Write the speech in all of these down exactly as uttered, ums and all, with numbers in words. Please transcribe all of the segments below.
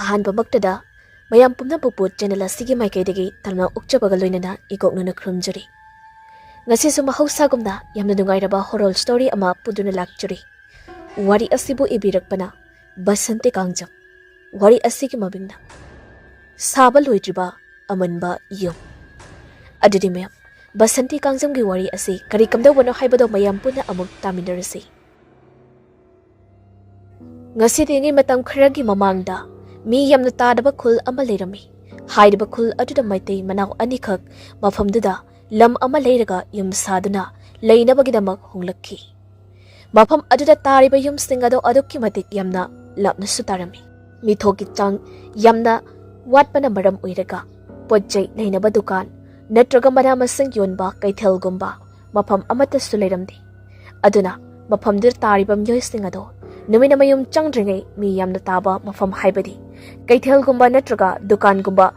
ꯑꯍꯥꯟꯕꯃꯛꯇꯗ ꯃꯌꯥꯝ ꯄꯨꯝꯅꯃꯛꯄꯨ ꯆꯦꯅꯦꯜ ꯑꯁꯤꯒꯤ ꯃꯥꯏꯀꯩꯗꯒꯤ ꯇꯔꯥꯝꯅ ꯑꯣꯛꯆꯕꯒ ꯂꯣꯏꯅꯅ ꯏꯀꯣꯛꯅꯅ ꯈꯨꯔꯨꯝꯖꯔꯤ꯫ ꯉꯁꯤꯁꯨ ꯃꯍꯧꯁꯥꯒꯨꯝꯅ ꯌꯥꯝꯅ ꯅꯨꯡꯉꯥꯏꯔꯕ ꯍꯣꯔꯣꯔ ꯁ꯭ꯇꯣꯔꯤ ꯑꯃ ꯄꯨꯗꯨꯅ ꯂꯥꯛꯆꯔꯤ꯫ ꯋꯥꯔꯤ ꯑꯁꯤꯕꯨ ꯏꯕꯤꯔꯛꯄꯅ ꯕꯁꯟꯇꯤ ꯀꯥꯡꯖꯝ꯫ ꯋꯥꯔꯤ ꯑꯁꯤꯒꯤ ꯃꯃꯤꯡꯅ ꯁꯥꯕ ꯂꯣꯏꯗ꯭ꯔꯤꯕ ꯑꯃꯟꯕ ꯌꯨꯝ꯫ ꯑꯗꯨꯗꯤ ꯃꯌꯥꯝ, ꯕꯁꯟꯇꯤ ꯀꯥꯡꯖꯝꯒꯤ ꯋꯥꯔꯤ ꯑꯁꯤ ꯀꯔꯤ ꯀꯝꯗꯧꯕꯅꯣ ꯍꯥꯏꯕꯗꯣ ꯃꯌꯥꯝ ꯄꯨꯟꯅ ꯑꯃꯨꯛ ꯇꯥꯃꯤꯟꯅꯔꯁꯤ꯫ ꯉꯁꯤꯗꯒꯤ ꯃꯇꯝ ꯈꯔꯒꯤ ꯃꯃꯥꯡꯗ ꯃꯤ ꯌꯥꯝꯅ ꯇꯥꯗꯕ ꯈꯨꯜ ꯑꯃ ꯂꯩꯔꯝꯃꯤ꯫ ꯍꯥꯏꯔꯤꯕ ꯈꯨꯜ ꯑꯗꯨꯗ ꯃꯩꯇꯩ ꯃꯅꯥꯎ ꯑꯅꯤꯈꯛ ꯃꯐꯝꯗꯨꯗ ꯂꯝ ꯑꯃ ꯂꯩꯔꯒ ꯌꯨꯝ ꯁꯥꯗꯨꯅ ꯂꯩꯅꯕꯒꯤꯗꯃꯛ ꯍꯣꯡꯂꯛꯈꯤ꯫ ꯃꯐꯝ ꯑꯗꯨꯗ ꯇꯥꯔꯤꯕ ꯌꯨꯝꯁꯤꯡ ꯑꯗꯨ ꯑꯗꯨꯛꯀꯤ ꯃꯇꯤꯛ ꯌꯥꯝꯅ ꯂꯥꯞꯅꯁꯨ ꯇꯥꯔꯝꯃꯤ꯫ ꯃꯤꯊꯣꯛꯀꯤ ꯆꯥꯡ ꯌꯥꯝꯅ ꯋꯥꯠꯄꯅ ꯃꯔꯝ ꯑꯣꯏꯔꯒ ꯄꯣꯠ ꯆꯩ ꯂꯩꯅꯕ ꯗꯨꯀꯥꯟ ꯅꯠꯇ꯭ꯔꯒ ꯃꯅꯥ ꯃꯁꯤꯡ ꯌꯣꯟꯕ ꯀꯩꯊꯦꯜꯒꯨꯝꯕ ꯃꯐꯝ ꯑꯃꯠꯇꯁꯨ ꯂꯩꯔꯝꯗꯦ꯫ ꯑꯗꯨꯅ ꯃꯐꯝꯗꯨꯗ ꯇꯥꯔꯤꯕ ꯃꯤꯑꯣꯏꯁꯤꯡ ꯑꯗꯣ ꯅꯨꯃꯤꯠ ꯑꯃ ꯌꯨꯝ ꯆꯪꯗ꯭ꯔꯤꯉꯩ ꯃꯤ ꯌꯥꯝꯅ ꯇꯥꯕ ꯃꯐꯝ, ꯍꯥꯏꯕꯗꯤ ꯀꯩꯊꯦꯜꯒꯨꯝꯕ ꯅꯠꯇ꯭ꯔꯒ ꯗꯨꯀꯥꯟꯒꯨꯝꯕ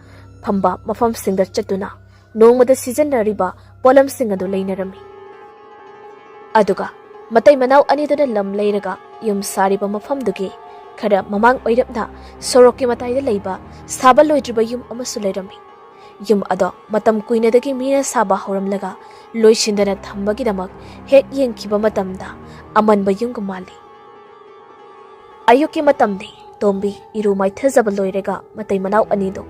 ꯐꯝꯕ ꯃꯐꯝꯁꯤꯡꯗ ꯆꯠꯇꯨꯅ ꯅꯣꯡꯃꯗ ꯁꯤꯖꯤꯟꯅꯔꯤꯕ ꯄꯣꯠꯂꯝꯁꯤꯡ ꯑꯗꯨ ꯂꯩꯅꯔꯝꯃꯤ꯫ ꯑꯗꯨꯒ ꯃꯇꯩ ꯃꯅꯥꯎ ꯑꯅꯤꯗꯨꯅ ꯂꯝ ꯂꯩꯔꯒ ꯌꯨꯝ ꯁꯥꯔꯤꯕ ꯃꯐꯝꯗꯨꯒꯤ ꯈꯔ ꯃꯃꯥꯡ ꯑꯣꯏꯔꯞꯅ ꯁꯣꯔꯣꯛꯀꯤ ꯃꯇꯥꯏꯗ ꯂꯩꯕ ꯁꯥꯕ ꯂꯣꯏꯗ꯭ꯔꯤꯕ ꯌꯨꯝ ꯑꯃꯁꯨ ꯂꯩꯔꯝꯃꯤ꯫ ꯌꯨꯝ ꯑꯗꯣ ꯃꯇꯝ ꯀꯨꯏꯅꯗꯒꯤ ꯃꯤꯅ ꯁꯥꯕ ꯍꯧꯔꯝꯂꯒ ꯂꯣꯏꯁꯤꯟꯗꯅ ꯊꯝꯕꯒꯤꯗꯃꯛ ꯍꯦꯛ ꯌꯦꯡꯈꯤꯕ ꯃꯇꯝꯗ ꯑꯃꯟꯕ ꯌꯨꯝꯒ ꯃꯥꯜꯂꯤ꯫ ꯑꯌꯨꯛꯀꯤ ꯃꯇꯝꯅꯤ꯫ ꯇꯣꯝꯕꯤ ꯏꯔꯨ ꯃꯥꯏꯊꯖꯕ ꯂꯣꯏꯔꯒ ꯃꯇꯩ ꯃꯅꯥꯎ ꯑꯅꯤꯗꯣ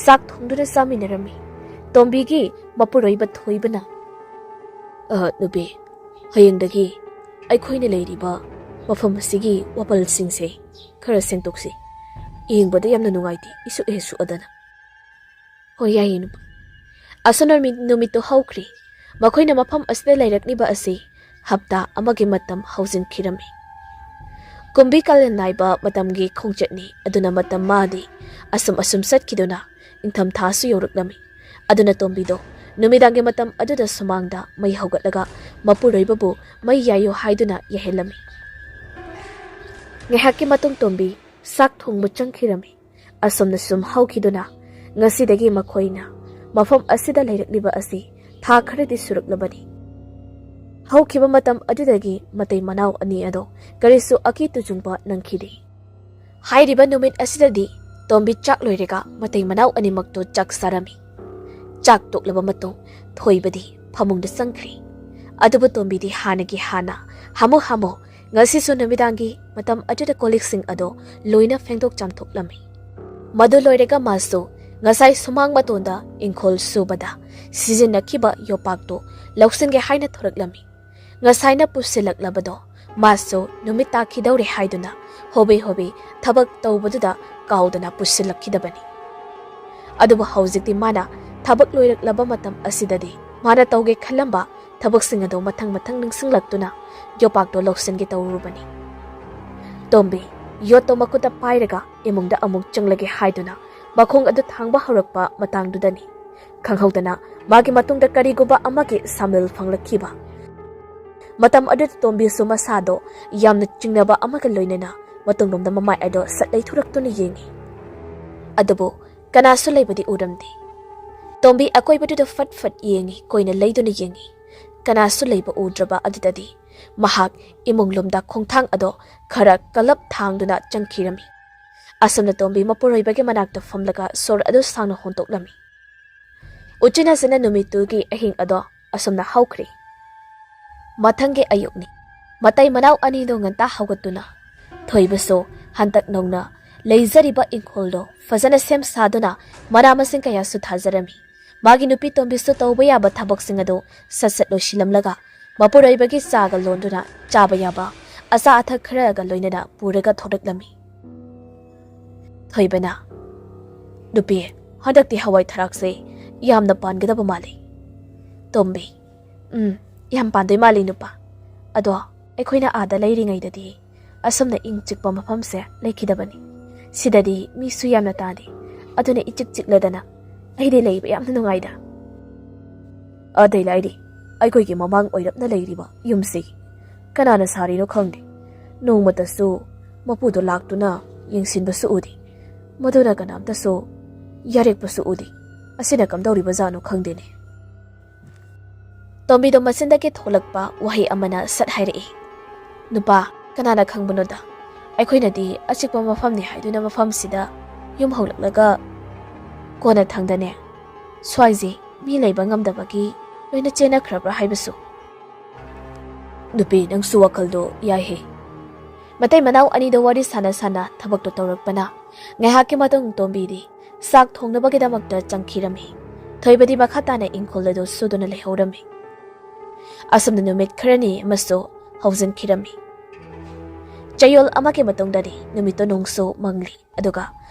ꯆꯥꯛ ꯊꯣꯡꯗꯨꯅ ꯆꯥꯃꯤꯟꯅꯔꯝꯃꯤ꯫ ꯇꯣꯝꯕꯤꯒꯤ ꯃꯄꯨꯔꯣꯏꯕ ꯊꯣꯏꯕꯅ, "ꯑ, ꯅꯨꯄꯤ, ꯍꯌꯦꯡꯗꯒꯤ ꯑꯩꯈꯣꯏꯅ ꯂꯩꯔꯤꯕ ꯃꯐꯝ ꯑꯁꯤꯒꯤ ꯋꯥꯄꯜꯁꯤꯡꯁꯦ ꯈꯔ ꯁꯦꯡꯗꯣꯛꯁꯤ꯫ ꯌꯦꯡꯕꯗ ꯌꯥꯝꯅ ꯅꯨꯡꯉꯥꯏꯇꯦ, ꯏꯁꯨꯛ ꯍꯦꯛ ꯁꯨꯛꯑꯗꯅ"꯫ "ꯍꯣꯏ, ꯌꯥꯏꯌꯦ, ꯅꯨꯄꯥ"꯫ ꯑꯁꯨꯝꯅ ꯅꯨꯃꯤꯠ-, ꯅꯨꯃꯤꯠꯇꯨ ꯍꯧꯈ꯭ꯔꯤ꯫ ꯃꯈꯣꯏꯅ ꯃꯐꯝ ꯑꯁꯤꯗ ꯂꯩꯔꯛꯂꯤꯕ ꯑꯁꯤ ꯍꯞꯇꯥ ꯑꯃꯒꯤ ꯃꯇꯝ ꯍꯧꯖꯤꯟꯈꯤꯔꯝꯃꯤ꯫ ꯀꯨꯝꯕꯤ ꯀꯥꯂꯦꯟ ꯅꯥꯏꯕ ꯃꯇꯝꯒꯤ ꯈꯣꯡꯆꯠꯅꯤ, ꯑꯗꯨꯅ ꯃꯇꯝ ꯃꯥꯗꯤ ꯑꯁꯨꯝ ꯑꯁꯨꯝ ꯆꯠꯈꯤꯗꯨꯅ ꯏꯪꯊꯝꯊꯥꯁꯨ ꯌꯧꯔꯛꯂꯝꯃꯤ꯫ ꯑꯗꯨꯅ ꯇꯣꯝꯕꯤꯗꯣ ꯅꯨꯃꯤꯗꯥꯡꯒꯤ ꯃꯇꯝ ꯑꯗꯨꯗ ꯁꯨꯃꯥꯡꯗ ꯃꯩ ꯍꯧꯒꯠꯂꯒ ꯃꯄꯨꯔꯣꯏꯕꯕꯨ ꯃꯩ ꯌꯥꯏꯌꯨ ꯍꯥꯏꯗꯨꯅ ꯌꯥꯏꯍꯜꯂꯝꯃꯤ꯫ ꯉꯥꯏꯍꯥꯛꯀꯤ ꯃꯇꯨꯡ ꯇꯣꯝꯕꯤ ꯆꯥꯛ ꯊꯣꯡꯕ ꯆꯪꯈꯤꯔꯝꯃꯤ꯫ ꯑꯁꯨꯝꯅ ꯁꯨꯝ ꯍꯧꯈꯤꯗꯨꯅ ꯉꯁꯤꯗꯒꯤ ꯃꯈꯣꯏꯅ ꯃꯐꯝ ꯑꯁꯤꯗ ꯂꯩꯔꯛꯂꯤꯕ ꯑꯁꯤ ꯊꯥ ꯈꯔꯗꯤ ꯁꯨꯔꯛꯂꯕꯅꯤ꯫ ꯍꯧꯈꯤꯕ ꯃꯇꯝ ꯑꯗꯨꯗꯒꯤ ꯃꯇꯩ ꯃꯅꯥꯎ ꯑꯅꯤ ꯑꯗꯣ ꯀꯔꯤꯁꯨ ꯑꯀꯤ ꯇꯨꯖꯨꯡꯕ ꯅꯪꯈꯤꯗꯦ꯫ ꯍꯥꯏꯔꯤꯕ ꯅꯨꯃꯤꯠ ꯑꯁꯤꯗꯗꯤ ꯇꯣꯝꯕꯤ ꯆꯥꯛ ꯂꯣꯏꯔꯒ ꯃꯇꯩ ꯃꯅꯥꯎ ꯑꯅꯤꯃꯛꯇꯨ ꯆꯥꯛ ꯆꯥꯔꯝꯃꯤ꯫ ꯆꯥꯛ ꯇꯣꯛꯂꯕ ꯃꯇꯨꯡ ꯊꯣꯏꯕꯗꯤ ꯐꯃꯨꯡꯗ ꯆꯪꯈ꯭ꯔꯦ꯫ ꯑꯗꯨꯕꯨ ꯇꯣꯝꯕꯤꯗꯤ ꯍꯥꯟꯅꯒꯤ ꯍꯥꯟꯅ ꯍꯥꯃꯨ ꯍꯥꯃꯨ ꯉꯁꯤꯁꯨ ꯅꯨꯃꯤꯗꯥꯡꯒꯤ ꯃꯇꯝ ꯑꯗꯨꯗ ꯀꯣꯜꯂꯤꯛꯁꯤꯡ ꯑꯗꯣ ꯂꯣꯏꯅ ꯐꯦꯡꯗꯣꯛ ꯆꯥꯝꯊꯣꯛꯂꯝꯃꯤ꯫ ꯃꯗꯨ ꯂꯣꯏꯔꯒ ꯃꯥꯁꯨ ꯉꯁꯥꯏ ꯁꯨꯃꯥꯡ ꯃꯇꯣꯟꯗ ꯏꯪꯈꯣꯜ ꯁꯨꯕꯗ ꯁꯤꯖꯤꯟꯅꯈꯤꯕ ꯌꯣꯄꯥꯛꯇꯨ ꯂꯧꯁꯤꯟꯒꯦ ꯍꯥꯏꯅ ꯊꯣꯔꯛꯂꯝꯃꯤ꯫ ꯉꯁꯥꯏꯅ ꯄꯨꯁꯤꯜꯂꯛꯂꯕꯗꯣ ꯃꯥꯁꯨ ꯅꯨꯃꯤꯠ ꯇꯥꯈꯤꯗꯧꯔꯦ ꯍꯥꯏꯗꯨꯅ ꯍꯣꯕꯦ ꯍꯣꯕꯦ ꯊꯕꯛ ꯇꯧꯕꯗꯨꯗ ꯀꯥꯎꯗꯅ ꯄꯨꯁꯤꯜꯂꯛꯈꯤꯗꯕꯅꯤ꯫ ꯑꯗꯨꯕꯨ ꯍꯧꯖꯤꯛꯇꯤ ꯃꯥꯅ ꯊꯕꯛ ꯂꯣꯏꯔꯛꯂꯕ ꯃꯇꯝ ꯑꯁꯤꯗꯗꯤ ꯃꯥꯅ ꯇꯧꯒꯦ ꯈꯜꯂꯝꯕ ꯊꯕꯛꯁꯤꯡ ꯑꯗꯨ ꯃꯊꯪ ꯃꯊꯪ ꯅꯤꯡꯁꯤꯡꯂꯛꯇꯨꯅ ꯌꯣꯄꯥꯛꯇꯣ ꯂꯧꯁꯤꯟꯒꯦ ꯇꯧꯔꯨꯕꯅꯤ꯫ ꯇꯣꯝꯕꯤ ꯌꯣꯠꯇꯣ ꯃꯈꯨꯠꯇ ꯄꯥꯏꯔꯒ ꯏꯃꯨꯡꯗ ꯑꯃꯨꯛ ꯆꯪꯂꯒꯦ ꯍꯥꯏꯗꯨꯅ ꯃꯈꯣꯡ ꯑꯗꯨ ꯊꯥꯡꯕ ꯍꯧꯔꯛꯄ ꯃꯇꯥꯡꯗꯨꯗꯅꯤ ꯈꯪꯍꯧꯗꯅ ꯃꯥꯒꯤ ꯃꯇꯨꯡꯗ ꯀꯔꯤꯒꯨꯝꯕ ꯑꯃꯒꯤ ꯁꯥꯃꯤꯜ ꯐꯪꯂꯛꯈꯤꯕ꯫ ꯃꯇꯝ ꯑꯗꯨꯗ ꯇꯣꯝꯕꯤꯁꯨ ꯃꯁꯥꯗꯣ ꯌꯥꯝꯅ ꯆꯤꯡꯅꯕ ꯑꯃꯒ ꯂꯣꯏꯅꯅ ꯃꯇꯨꯡꯂꯣꯝꯗ ꯃꯃꯥꯏ ꯑꯗꯣ ꯁꯠ ꯂꯩꯊꯣꯔꯛꯇꯨꯅ ꯌꯦꯡꯉꯤ꯫ ꯑꯗꯨꯕꯨ ꯀꯅꯥꯁꯨ ꯂꯩꯕꯗꯤ ꯎꯔꯝꯗꯦ꯫ ꯇꯣꯝꯕꯤ ꯑꯀꯣꯏꯕꯗꯨꯗ ꯐꯠ ꯐꯠ ꯌꯦꯡꯉꯤ, ꯀꯣꯏꯅ ꯂꯩꯗꯨꯅ ꯌꯦꯡꯉꯤ꯫ ꯀꯅꯥꯁꯨ ꯂꯩꯕ ꯎꯗ꯭ꯔꯕ ꯑꯗꯨꯗꯗꯤ ꯃꯍꯥꯛ ꯏꯃꯨꯡ ꯂꯣꯝꯗ ꯈꯣꯡꯊꯥꯡ ꯑꯗꯣ ꯈꯔ ꯀꯜꯂꯞ ꯊꯥꯡꯗꯨꯅ ꯆꯪꯈꯤꯔꯝꯃꯤ꯫ ꯑꯁꯨꯝꯅ ꯇꯣꯝꯕꯤ ꯃꯄꯨꯔꯣꯏꯕꯒꯤ ꯃꯅꯥꯛꯇ ꯐꯝꯂꯒ ꯁꯣꯔ ꯑꯗꯨ ꯁꯥꯡꯅ ꯍꯣꯟꯇꯣꯛꯂꯝꯃꯤ꯫ ꯎꯆꯤꯟ ꯅꯥꯆꯤꯟꯅ ꯅꯨꯃꯤꯠꯇꯨꯒꯤ ꯑꯍꯤꯡ ꯑꯗꯣ ꯑꯁꯨꯝꯅ ꯍꯧꯈ꯭ꯔꯦ꯫ ꯃꯊꯪꯒꯤ ꯑꯌꯨꯛꯅꯤ꯫ ꯃꯇꯩ ꯃꯅꯥꯎ ꯑꯅꯤꯗꯨ ꯉꯟꯇꯥ ꯍꯧꯒꯠꯇꯨꯅ ꯊꯣꯏꯕꯁꯨ ꯍꯟꯗꯛ ꯅꯧꯅ ꯂꯩꯖꯔꯤꯕ ꯏꯪꯈꯣꯜꯗꯣ ꯐꯖꯅ ꯁꯦꯝ ꯁꯥꯗꯨꯅ ꯃꯅꯥ ꯃꯁꯤꯡ ꯀꯌꯥꯁꯨ ꯊꯥꯖꯔꯝꯃꯤ꯫ ꯃꯥꯒꯤ ꯅꯨꯄꯤ ꯇꯣꯝꯕꯤꯁꯨ ꯇꯧꯕ ꯌꯥꯕ ꯊꯕꯛꯁꯤꯡ ꯑꯗꯨ ꯁꯠ ꯁꯠ ꯂꯣꯏꯁꯤꯜꯂꯝꯂꯒ ꯃꯄꯨꯔꯣꯏꯕꯒꯤ ꯆꯥꯒ ꯂꯣꯟꯗꯨꯅ ꯆꯥꯕ ꯌꯥꯕ ꯑꯆꯥ ꯑꯊꯛ ꯈꯔꯒ ꯂꯣꯏꯅꯅ ꯄꯨꯔꯒ ꯊꯣꯛꯂꯛꯂꯝꯃꯤ꯫ ꯊꯣꯏꯕꯅ, "ꯅꯨꯄꯤ, ꯍꯟꯗꯛꯇꯤ ꯍꯋꯥꯏ ꯊꯔꯥꯛꯁꯦ ꯌꯥꯝꯅ ꯄꯥꯟꯒꯗꯕ ꯃꯥꯜꯂꯤ꯫" ꯇꯣꯝꯕꯤ, "ꯎꯝ, ꯌꯥꯝ ꯄꯥꯟꯗꯣꯏ ꯃꯥꯜꯂꯤ ꯅꯨꯄꯥ꯫ ꯑꯗꯣ ꯑꯩꯈꯣꯏꯅ ꯑꯥꯗ ꯂꯩꯔꯤꯉꯩꯗꯗꯤ ꯑꯁꯨꯝꯅ ꯏꯪ ꯆꯤꯛꯄ ꯃꯐꯝꯁꯦ ꯂꯩꯈꯤꯗꯕꯅꯤ꯫ ꯁꯤꯗꯗꯤ ꯃꯤꯁꯨ ꯌꯥꯝꯅ ꯇꯥꯗꯦ꯫ ꯑꯗꯨꯅ ꯏꯆꯤꯛ ꯆꯤꯛꯂꯗꯅ ꯑꯩꯗꯤ ꯂꯩꯕ ꯌꯥꯝꯅ ꯅꯨꯡꯉꯥꯏꯗ꯫" ꯑꯗꯩ ꯂꯥꯏꯔꯤ, ꯑꯩꯈꯣꯏꯒꯤ ꯃꯃꯥꯡ ꯑꯣꯏꯔꯞꯅ ꯂꯩꯔꯤꯕ ꯌꯨꯝꯁꯤ ꯀꯅꯥꯅ ꯁꯥꯔꯤꯅꯣ ꯈꯪꯗꯦ꯫ ꯅꯣꯡꯃꯇꯁꯨ ꯃꯄꯨꯗꯣ ꯂꯥꯛꯇꯨꯅ ꯌꯦꯡꯁꯤꯟꯕꯁꯨ ꯎꯗꯦ꯫ ꯃꯗꯨꯅ ꯀꯅꯥꯝꯇꯁꯨ ꯌꯥꯔꯦꯛꯄꯁꯨ ꯎꯗꯦ꯫ ꯑꯁꯤꯅ ꯀꯝꯗꯧꯔꯤꯕꯖꯥꯠꯅꯣ ꯈꯪꯗꯦꯅꯦ꯫ ꯇꯣꯝꯕꯤꯗꯣ ꯃꯆꯤꯟꯗꯒꯤ ꯊꯣꯛꯂꯛꯄ ꯋꯥꯍꯩ ꯑꯃꯅ ꯁꯠ ꯍꯥꯏꯔꯛꯏ, "ꯅꯨꯄꯥ, ꯀꯅꯥꯅ ꯈꯪꯕꯅꯣꯗ? ꯑꯩꯈꯣꯏꯅꯗꯤ ꯑꯆꯤꯛꯄ ꯃꯐꯝꯅꯤ ꯍꯥꯏꯗꯨꯅ ꯃꯐꯝꯁꯤꯗ ꯌꯨꯝ ꯍꯧꯂꯛꯂꯒ ꯀꯣꯟꯅꯊꯪꯗꯅꯦ, ꯁ꯭ꯋꯥꯏꯁꯦ ꯃꯤ ꯂꯩꯕ ꯉꯝꯗꯕꯒꯤ ꯂꯣꯏꯅ ꯆꯦꯟꯅꯈ꯭ꯔꯕ꯭ꯔꯥ ꯍꯥꯏꯕꯁꯨ꯫ ꯅꯨꯄꯤ, ꯅꯪꯁꯨ ꯋꯥꯈꯜꯗꯣ ꯌꯥꯏꯍꯦ꯫ ꯃꯇꯩ ꯃꯅꯥꯎ ꯑꯅꯤꯗꯣ ꯋꯥꯔꯤ ꯁꯥꯟꯅ ꯁꯥꯟꯅ ꯊꯕꯛꯇꯣ ꯇꯧꯔꯛꯄꯅ ꯉꯥꯏꯍꯥꯛꯀꯤ ꯃꯇꯨꯡ ꯇꯣꯝꯕꯤꯗꯤ ꯆꯥꯛ ꯊꯣꯡꯅꯕꯒꯤꯗꯃꯛꯇ ꯆꯪꯈꯤꯔꯝꯃꯤ꯫ ꯊꯣꯏꯕꯗꯤ ꯃꯈꯥ ꯇꯥꯅ ꯏꯪꯈꯣꯜ ꯑꯗꯨ ꯁꯨꯗꯨꯅ ꯂꯩꯍꯧꯔꯝꯃꯤ꯫ ꯑꯁꯨꯝꯅ ꯅꯨꯃꯤꯠ ꯈꯔꯅꯤ ꯑꯃꯁꯨ ꯍꯧꯖꯤꯟꯈꯤꯔꯝꯃꯤ꯫ ꯆꯌꯣꯜ ꯑꯃꯒꯤ ꯃꯇꯨꯡꯗꯗꯤ ꯅꯨꯃꯤꯠꯇꯣ ꯅꯣꯡꯁꯨ ꯃꯪꯂꯤ, ꯑꯗꯨꯒ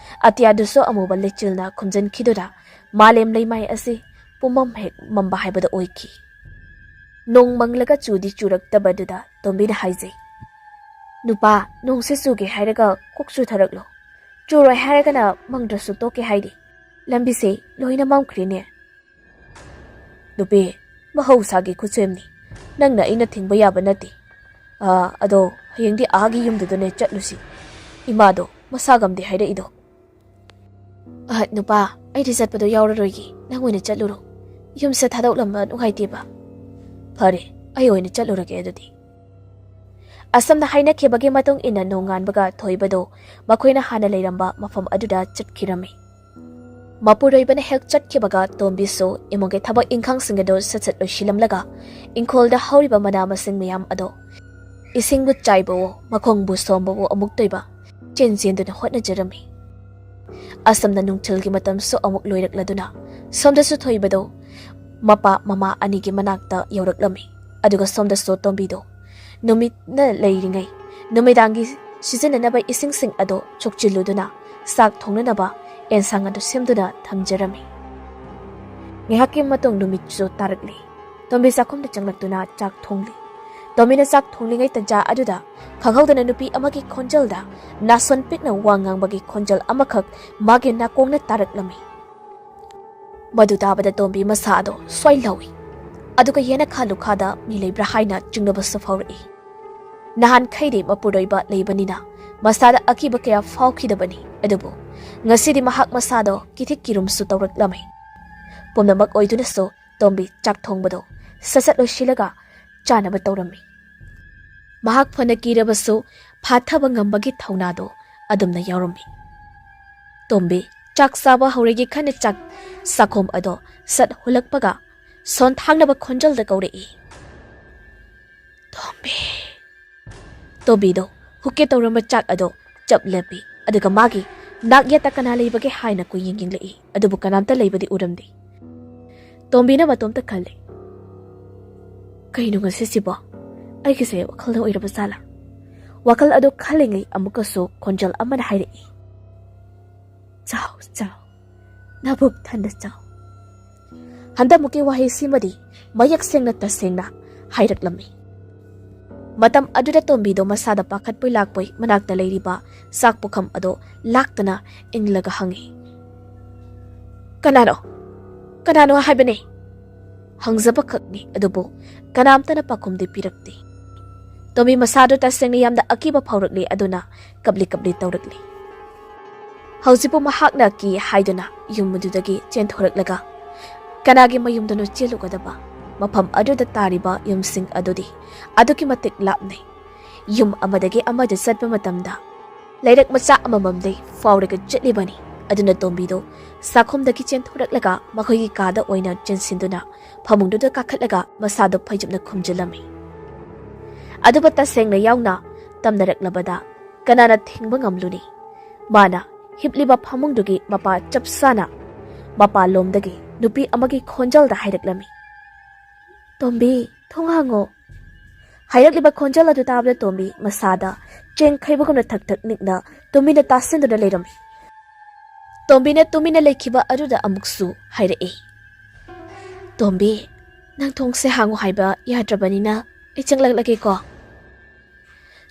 ꯑꯇꯤꯌꯥꯗꯨꯁꯨ ꯑꯃꯨꯕ ꯂꯩꯆꯤꯜꯅ ꯈꯨꯝꯖꯤꯟꯈꯤꯗꯨꯅ ꯃꯥꯂꯦꯝ ꯂꯩꯃꯥꯏ ꯑꯁꯤ ꯄꯨꯝꯃꯝ ꯍꯦꯛ ꯃꯝꯕ ꯍꯥꯏꯕꯗꯨ ꯑꯣꯏꯈꯤ꯫ ꯅꯣꯡ ꯃꯪꯂꯒ ꯆꯨꯗꯤ ꯆꯨꯔꯛꯇꯕꯗꯨꯗ ꯇꯣꯝꯕꯤꯅ ꯍꯥꯏꯖꯩ, "ꯅꯨꯄꯥ, ꯅꯣꯡꯁꯦ ꯆꯨꯒꯦ ꯍꯥꯏꯔꯒ ꯀꯣꯛ ꯆꯨꯊꯔꯛꯂꯣ, ꯆꯨꯔꯣꯏ ꯍꯥꯏꯔꯒꯅ ꯃꯪꯗ꯭ꯔꯁꯨ ꯇꯣꯛꯀꯦ ꯍꯥꯏꯗꯤ꯫ ꯂꯝꯕꯤꯁꯦ ꯂꯣꯏꯅ ꯃꯝꯈ꯭ꯔꯦꯅꯦ꯫" "ꯅꯨꯄꯤ, ꯃꯍꯧꯁꯥꯒꯤ ꯈꯨꯠꯁꯦꯝꯅꯤ, ꯅꯪꯅ ꯑꯩꯅ ꯊꯤꯡꯕ ꯌꯥꯕ ꯅꯠꯇꯦ꯫ ꯑꯥ, ꯑꯗꯣ ꯍꯌꯦꯡꯗꯤ ꯑꯥꯒꯤ ꯌꯨꯝꯗꯨꯗꯅꯦ ꯆꯠꯂꯨꯁꯤ꯫ ꯏꯃꯥꯗꯣ ꯃꯁꯥ ꯉꯝꯗꯦ ꯍꯥꯏꯔꯛꯏꯗꯣ꯫" "ꯑ, ꯅꯨꯄꯥ, ꯑꯩꯗꯤ ꯆꯠꯄꯗꯣ ꯌꯥꯎꯔꯔꯣꯏꯒꯦ, ꯅꯪ ꯑꯣꯏꯅ ꯆꯠꯂꯨꯔꯣ꯫ ꯌꯨꯝꯁꯦ ꯊꯥꯗꯣꯛꯂꯝꯕ ꯅꯨꯡꯉꯥꯏꯇꯦꯕ꯫" "ꯐꯔꯦ, ꯑꯩ ꯑꯣꯏꯅ ꯆꯠꯂꯨꯔꯒꯦ ꯑꯗꯨꯗꯤ꯫" ꯑꯁꯨꯝꯅ ꯍꯥꯏꯅꯈꯤꯕꯒꯤ ꯃꯇꯨꯡ ꯏꯟꯅ ꯅꯣꯡꯉꯥꯟꯕꯒ ꯊꯣꯏꯕꯗꯣ ꯃꯈꯣꯏꯅ ꯍꯥꯟꯅ ꯂꯩꯔꯝꯕ ꯃꯐꯝ ꯑꯗꯨꯗ ꯆꯠꯈꯤꯔꯝꯃꯤ꯫ ꯃꯄꯨꯔꯣꯏꯕꯅ ꯍꯦꯛ ꯆꯠꯈꯤꯕꯒ ꯇꯣꯝꯕꯤꯁꯨ ꯏꯃꯨꯡꯒꯤ ꯊꯕꯛ ꯏꯪꯈꯥꯡꯁꯤꯡ ꯑꯗꯨ ꯁꯠ ꯁꯠ ꯂꯣꯏꯁꯤꯜꯂꯝꯂꯒ ꯏꯪꯈꯣꯜꯗ ꯍꯧꯔꯤꯕ ꯃꯅꯥ ꯃꯁꯤꯡ ꯃꯌꯥꯝ ꯑꯗꯣ ꯏꯁꯤꯡꯕꯨ ꯆꯥꯏꯕꯋꯣ, ꯃꯈꯣꯡꯕꯨ ꯁꯣꯝꯕꯋꯣ ꯑꯃꯨꯛꯇꯣꯏꯕ ꯆꯦꯟ ꯆꯦꯟꯗꯨꯅ ꯍꯣꯠꯅꯖꯔꯝꯃꯤ꯫ ꯑꯁꯨꯝꯅ ꯅꯨꯡꯊꯤꯜꯒꯤ ꯃꯇꯝꯁꯨ ꯑꯃꯨꯛ ꯂꯣꯏꯔꯛꯂꯗꯨꯅ ꯁꯣꯝꯗꯁꯨ ꯊꯣꯏꯕꯗꯣ ꯃꯄꯥ ꯃꯃꯥ ꯑꯅꯤꯒꯤ ꯃꯅꯥꯛꯇ ꯌꯧꯔꯛꯂꯝꯃꯤ꯫ ꯑꯗꯨꯒ ꯁꯣꯝꯗꯁꯨ ꯇꯣꯝꯕꯤꯗꯣ ꯅꯨꯃꯤꯠꯅ ꯂꯩꯔꯤꯉꯩ ꯅꯨꯃꯤꯗꯥꯡꯒꯤ ꯁꯤꯖꯤꯟꯅꯅꯕ ꯏꯁꯤꯡꯁꯤꯡ ꯑꯗꯨ ꯁꯣꯛꯆꯤꯜꯂꯨꯗꯨꯅ ꯆꯥꯛ ꯊꯣꯡꯅꯅꯕ ꯑꯦꯟꯁꯥꯡ ꯑꯗꯨ ꯁꯦꯝꯗꯨꯅ ꯊꯝꯖꯔꯝꯃꯤ꯫ ꯉꯥꯏꯍꯥꯛꯀꯤ ꯃꯇꯨꯡ ꯅꯨꯃꯤꯠꯁꯨ ꯇꯥꯔꯛꯂꯤ꯫ ꯇꯣꯝꯕꯤ ꯆꯥꯛꯈꯨꯝꯗ ꯆꯪꯂꯛꯇꯨꯅ ꯆꯥꯛ ꯊꯣꯡꯂꯤ꯫ ꯇꯣꯝꯕꯤꯅ ꯆꯥꯛ ꯊꯣꯡꯂꯤꯉꯩ ꯇꯟꯖꯥ ꯑꯗꯨꯗ ꯈꯪꯍꯧꯗꯅ ꯅꯨꯄꯤ ꯑꯃꯒꯤ ꯈꯣꯟꯖꯦꯜꯗ, ꯅꯥꯁꯣꯟ ꯄꯤꯛꯅ ꯋꯥ ꯉꯥꯡꯕꯒꯤ ꯈꯣꯟꯖꯦꯜ ꯑꯃꯈꯛ ꯃꯥꯒꯤ ꯅꯥꯀꯣꯡꯅ ꯇꯥꯔꯛꯂꯝꯃꯤ꯫ ꯃꯗꯨ ꯇꯥꯕꯗ ꯇꯣꯝꯕꯤ ꯃꯁꯥ ꯑꯗꯣ ꯁ꯭ꯋꯥꯏ ꯂꯧꯏ꯫ ꯑꯗꯨꯒ ꯌꯦꯅꯈꯥ ꯂꯨꯈꯥꯗ ꯃꯤ ꯂꯩꯕ꯭ꯔꯥ ꯍꯥꯏꯅ ꯆꯤꯡꯅꯕꯁꯨ ꯐꯥꯎꯔꯛꯏ꯫ ꯅꯍꯥꯟꯈꯩꯗꯤ ꯃꯄꯨꯔꯣꯏꯕ ꯂꯩꯕꯅꯤꯅ ꯃꯁꯥꯗ ꯑꯀꯤꯕ ꯀꯌꯥ ꯐꯥꯎꯈꯤꯗꯕꯅꯤ, ꯑꯗꯨꯕꯨ ꯉꯁꯤꯗꯤ ꯃꯍꯥꯛ ꯃꯁꯥꯗꯣ ꯀꯤꯊꯤꯛ ꯀꯤꯔꯨꯝꯁꯨ ꯇꯧꯔꯛꯂꯝꯃꯤ꯫ ꯄꯨꯝꯅꯃꯛ ꯑꯣꯏꯗꯨꯅꯁꯨ ꯇꯣꯝꯕꯤ ꯆꯥꯛ ꯊꯣꯡꯕꯗꯣ ꯁꯠ ꯁꯠ ꯂꯣꯏꯁꯤꯜꯂꯒ ꯆꯥꯅꯕ ꯇꯧꯔꯝꯃꯤ꯫ ꯃꯍꯥꯛ ꯐꯅ ꯀꯤꯔꯕꯁꯨ ꯐꯥꯊꯕ ꯉꯝꯕꯒꯤ ꯊꯧꯅꯥꯗꯣ ꯑꯗꯨꯝꯅ ꯌꯥꯎꯔꯝꯃꯤ꯫ ꯇꯣꯝꯕꯤ, ꯆꯥꯛ ꯆꯥꯕ ꯍꯧꯔꯒꯦ ꯈꯟꯅ ꯆꯥꯛ ꯆꯥꯛꯈꯣꯝ ꯑꯗꯣ ꯁꯠ ꯍꯨꯜꯂꯛꯄꯒ ꯁꯣꯟ ꯊꯥꯡꯅꯕ ꯈꯣꯟꯖꯦꯜꯗ ꯀꯧꯔꯛꯏ꯫ "ꯇꯣꯝꯕꯤ!" ꯇꯣꯝꯕꯤꯗꯣ ꯍꯨꯛꯀꯦ ꯇꯧꯔꯝꯕ ꯆꯥꯛ ꯑꯗꯣ ꯆꯞ ꯂꯦꯞꯄꯤ, ꯑꯗꯨꯒ ꯃꯥꯒꯤ ꯅꯥꯛ ꯌꯦꯠꯇ ꯀꯅꯥ ꯂꯩꯕꯒꯦ ꯍꯥꯏꯅ ꯀꯨꯌꯦꯡ ꯌꯦꯡꯂꯛꯏ, ꯑꯗꯨꯕꯨ ꯀꯅꯥꯝꯇ ꯂꯩꯕꯗꯤ ꯎꯔꯝꯗꯦ꯫ ꯇꯣꯝꯕꯤꯅ ꯃꯇꯣꯝꯇ ꯈꯜꯂꯤ, "ꯀꯩꯅꯣ ꯉꯁꯤꯁꯤꯕꯣ? ꯑꯩꯒꯤꯁꯦ ꯋꯥꯈꯜꯅ ꯑꯣꯏꯔꯕ ꯖꯥꯠꯂꯥ?" ꯋꯥꯈꯜ ꯑꯗꯨ ꯈꯜꯂꯤꯉꯩ ꯑꯃꯨꯛꯀꯁꯨ ꯈꯣꯟꯖꯦꯜ ꯑꯃꯅ ꯍꯥꯏꯔꯛꯏ, "ꯆꯥꯎ, ꯆꯥꯎ, ꯅꯕꯨꯛ ꯊꯟꯅ ꯆꯥꯎ"꯫ ꯍꯟꯗꯛꯃꯨꯛꯀꯤ ꯋꯥꯍꯩꯁꯤꯃꯗꯤ ꯃꯌꯦꯛ ꯁꯦꯡꯅ ꯇꯁꯦꯡꯅ ꯍꯥꯏꯔꯛꯂꯝꯃꯤ꯫ ꯃꯇꯝ ꯑꯗꯨꯗ ꯇꯣꯝꯕꯤꯗꯣ ꯃꯁꯥꯗ ꯄꯥꯈꯠꯄꯣꯏ ꯂꯥꯛꯄꯣꯏ ꯃꯅꯥꯛꯇ ꯂꯩꯔꯤꯕ ꯆꯥꯛ ꯄꯨꯈꯝ ꯑꯗꯣ ꯂꯥꯛꯇꯅ ꯏꯜꯂꯒ ꯍꯪꯉꯤ, "ꯀꯅꯥꯅꯣ? ꯀꯅꯥꯅꯣ ꯍꯥꯏꯕꯅꯦ?" ꯍꯪꯖꯕꯈꯛꯅꯤ, ꯑꯗꯨꯕꯨ ꯀꯅꯥꯝꯇꯅ ꯄꯥꯎꯈꯨꯝꯗꯤ ꯄꯤꯔꯛꯇꯦ꯫ ꯇꯣꯝꯕꯤ ꯃꯁꯥꯗꯣ ꯇꯁꯦꯡꯅ ꯌꯥꯝꯅ ꯑꯀꯤꯕ ꯐꯥꯎꯔꯛꯂꯦ, ꯑꯗꯨꯅ ꯀꯞꯂꯤ ꯀꯞꯂꯤ ꯇꯧꯔꯛꯂꯤ꯫ ꯍꯧꯖꯤꯛꯄꯨ ꯃꯍꯥꯛꯅ ꯀꯤ ꯍꯥꯏꯗꯨꯅ ꯌꯨꯝ ꯑꯗꯨꯗꯒꯤ ꯆꯦꯟꯊꯣꯔꯛꯂꯒ ꯀꯅꯥꯒꯤ ꯃꯌꯨꯝꯗꯅꯣ ꯆꯦꯜꯂꯨꯒꯗꯕ? ꯃꯐꯝ ꯑꯗꯨꯗ ꯇꯥꯔꯤꯕ ꯌꯨꯝꯁꯤꯡ ꯑꯗꯨꯗꯤ ꯑꯗꯨꯛꯀꯤ ꯃꯇꯤꯛ ꯂꯥꯞꯅꯩ꯫ ꯌꯨꯝ ꯑꯃꯗꯒꯤ ꯑꯃꯗ ꯆꯠꯄ ꯃꯇꯝꯗ ꯂꯩꯔꯛ ꯃꯆꯥ ꯑꯃꯃꯝꯗꯩ ꯐꯥꯎꯔꯒ ꯆꯠꯂꯤꯕꯅꯤ꯫ ꯑꯗꯨꯅ ꯇꯣꯝꯕꯤꯗꯣ ꯆꯥꯛꯈꯨꯝꯗꯒꯤ ꯆꯦꯟꯊꯣꯔꯛꯂꯒ ꯃꯈꯣꯏꯒꯤ ꯀꯥꯗ ꯑꯣꯏꯅ ꯆꯦꯟꯁꯤꯟꯗꯨꯅ ꯐꯃꯨꯡꯗꯨꯗ ꯀꯥꯈꯠꯂꯒ ꯃꯁꯥꯗꯣ ꯐꯩꯖꯨꯞꯅ ꯈꯨꯝꯖꯤꯜꯂꯝꯃꯤ꯫ ꯑꯗꯨꯕꯨ ꯇꯁꯦꯡꯅ ꯌꯥꯎꯅ ꯇꯝꯅꯔꯛꯂꯕꯗ ꯀꯅꯥꯅ ꯊꯤꯡꯕ ꯉꯝꯂꯨꯅꯤ? ꯃꯥꯅ ꯍꯤꯞꯂꯤꯕ ꯐꯃꯨꯡꯗꯨꯒꯤ ꯃꯄꯥ ꯆꯞ ꯆꯥꯅ ꯃꯄꯥꯟꯂꯣꯝꯗꯒꯤ ꯅꯨꯄꯤ ꯑꯃꯒꯤ ꯈꯣꯟꯖꯦꯜꯗ ꯍꯥꯏꯔꯛꯂꯝꯃꯤ, "ꯇꯣꯝꯕꯤ, ꯊꯣꯡ ꯍꯥꯡꯉꯣ"꯫ ꯍꯥꯏꯔꯛꯂꯤꯕ ꯈꯣꯟꯖꯦꯜ ꯑꯗꯨ ꯇꯥꯕꯗ ꯇꯣꯝꯕꯤ ꯃꯁꯥꯗ ꯆꯦꯡ ꯈꯩꯕꯒꯨꯝꯅ ꯊꯛ ꯊꯛ ꯅꯤꯛꯅ ꯇꯨꯃꯤꯟꯅ ꯇꯥꯁꯤꯟꯗꯨꯅ ꯂꯩꯔꯝꯃꯤ꯫ ꯇꯣꯝꯕꯤꯅ ꯇꯨꯃꯤꯟꯅ ꯂꯩꯈꯤꯕ ꯑꯗꯨꯗ ꯑꯃꯨꯛꯁꯨ ꯍꯥꯏꯔꯛꯏ, "ꯇꯣꯝꯕꯤ, ꯅꯪ ꯊꯣꯡꯁꯦ ꯍꯥꯡꯉꯨ ꯍꯥꯏꯕ ꯌꯥꯗ꯭ꯔꯕꯅꯤꯅ ꯑꯩ ꯆꯪꯂꯛꯂꯒꯦꯀꯣ"꯫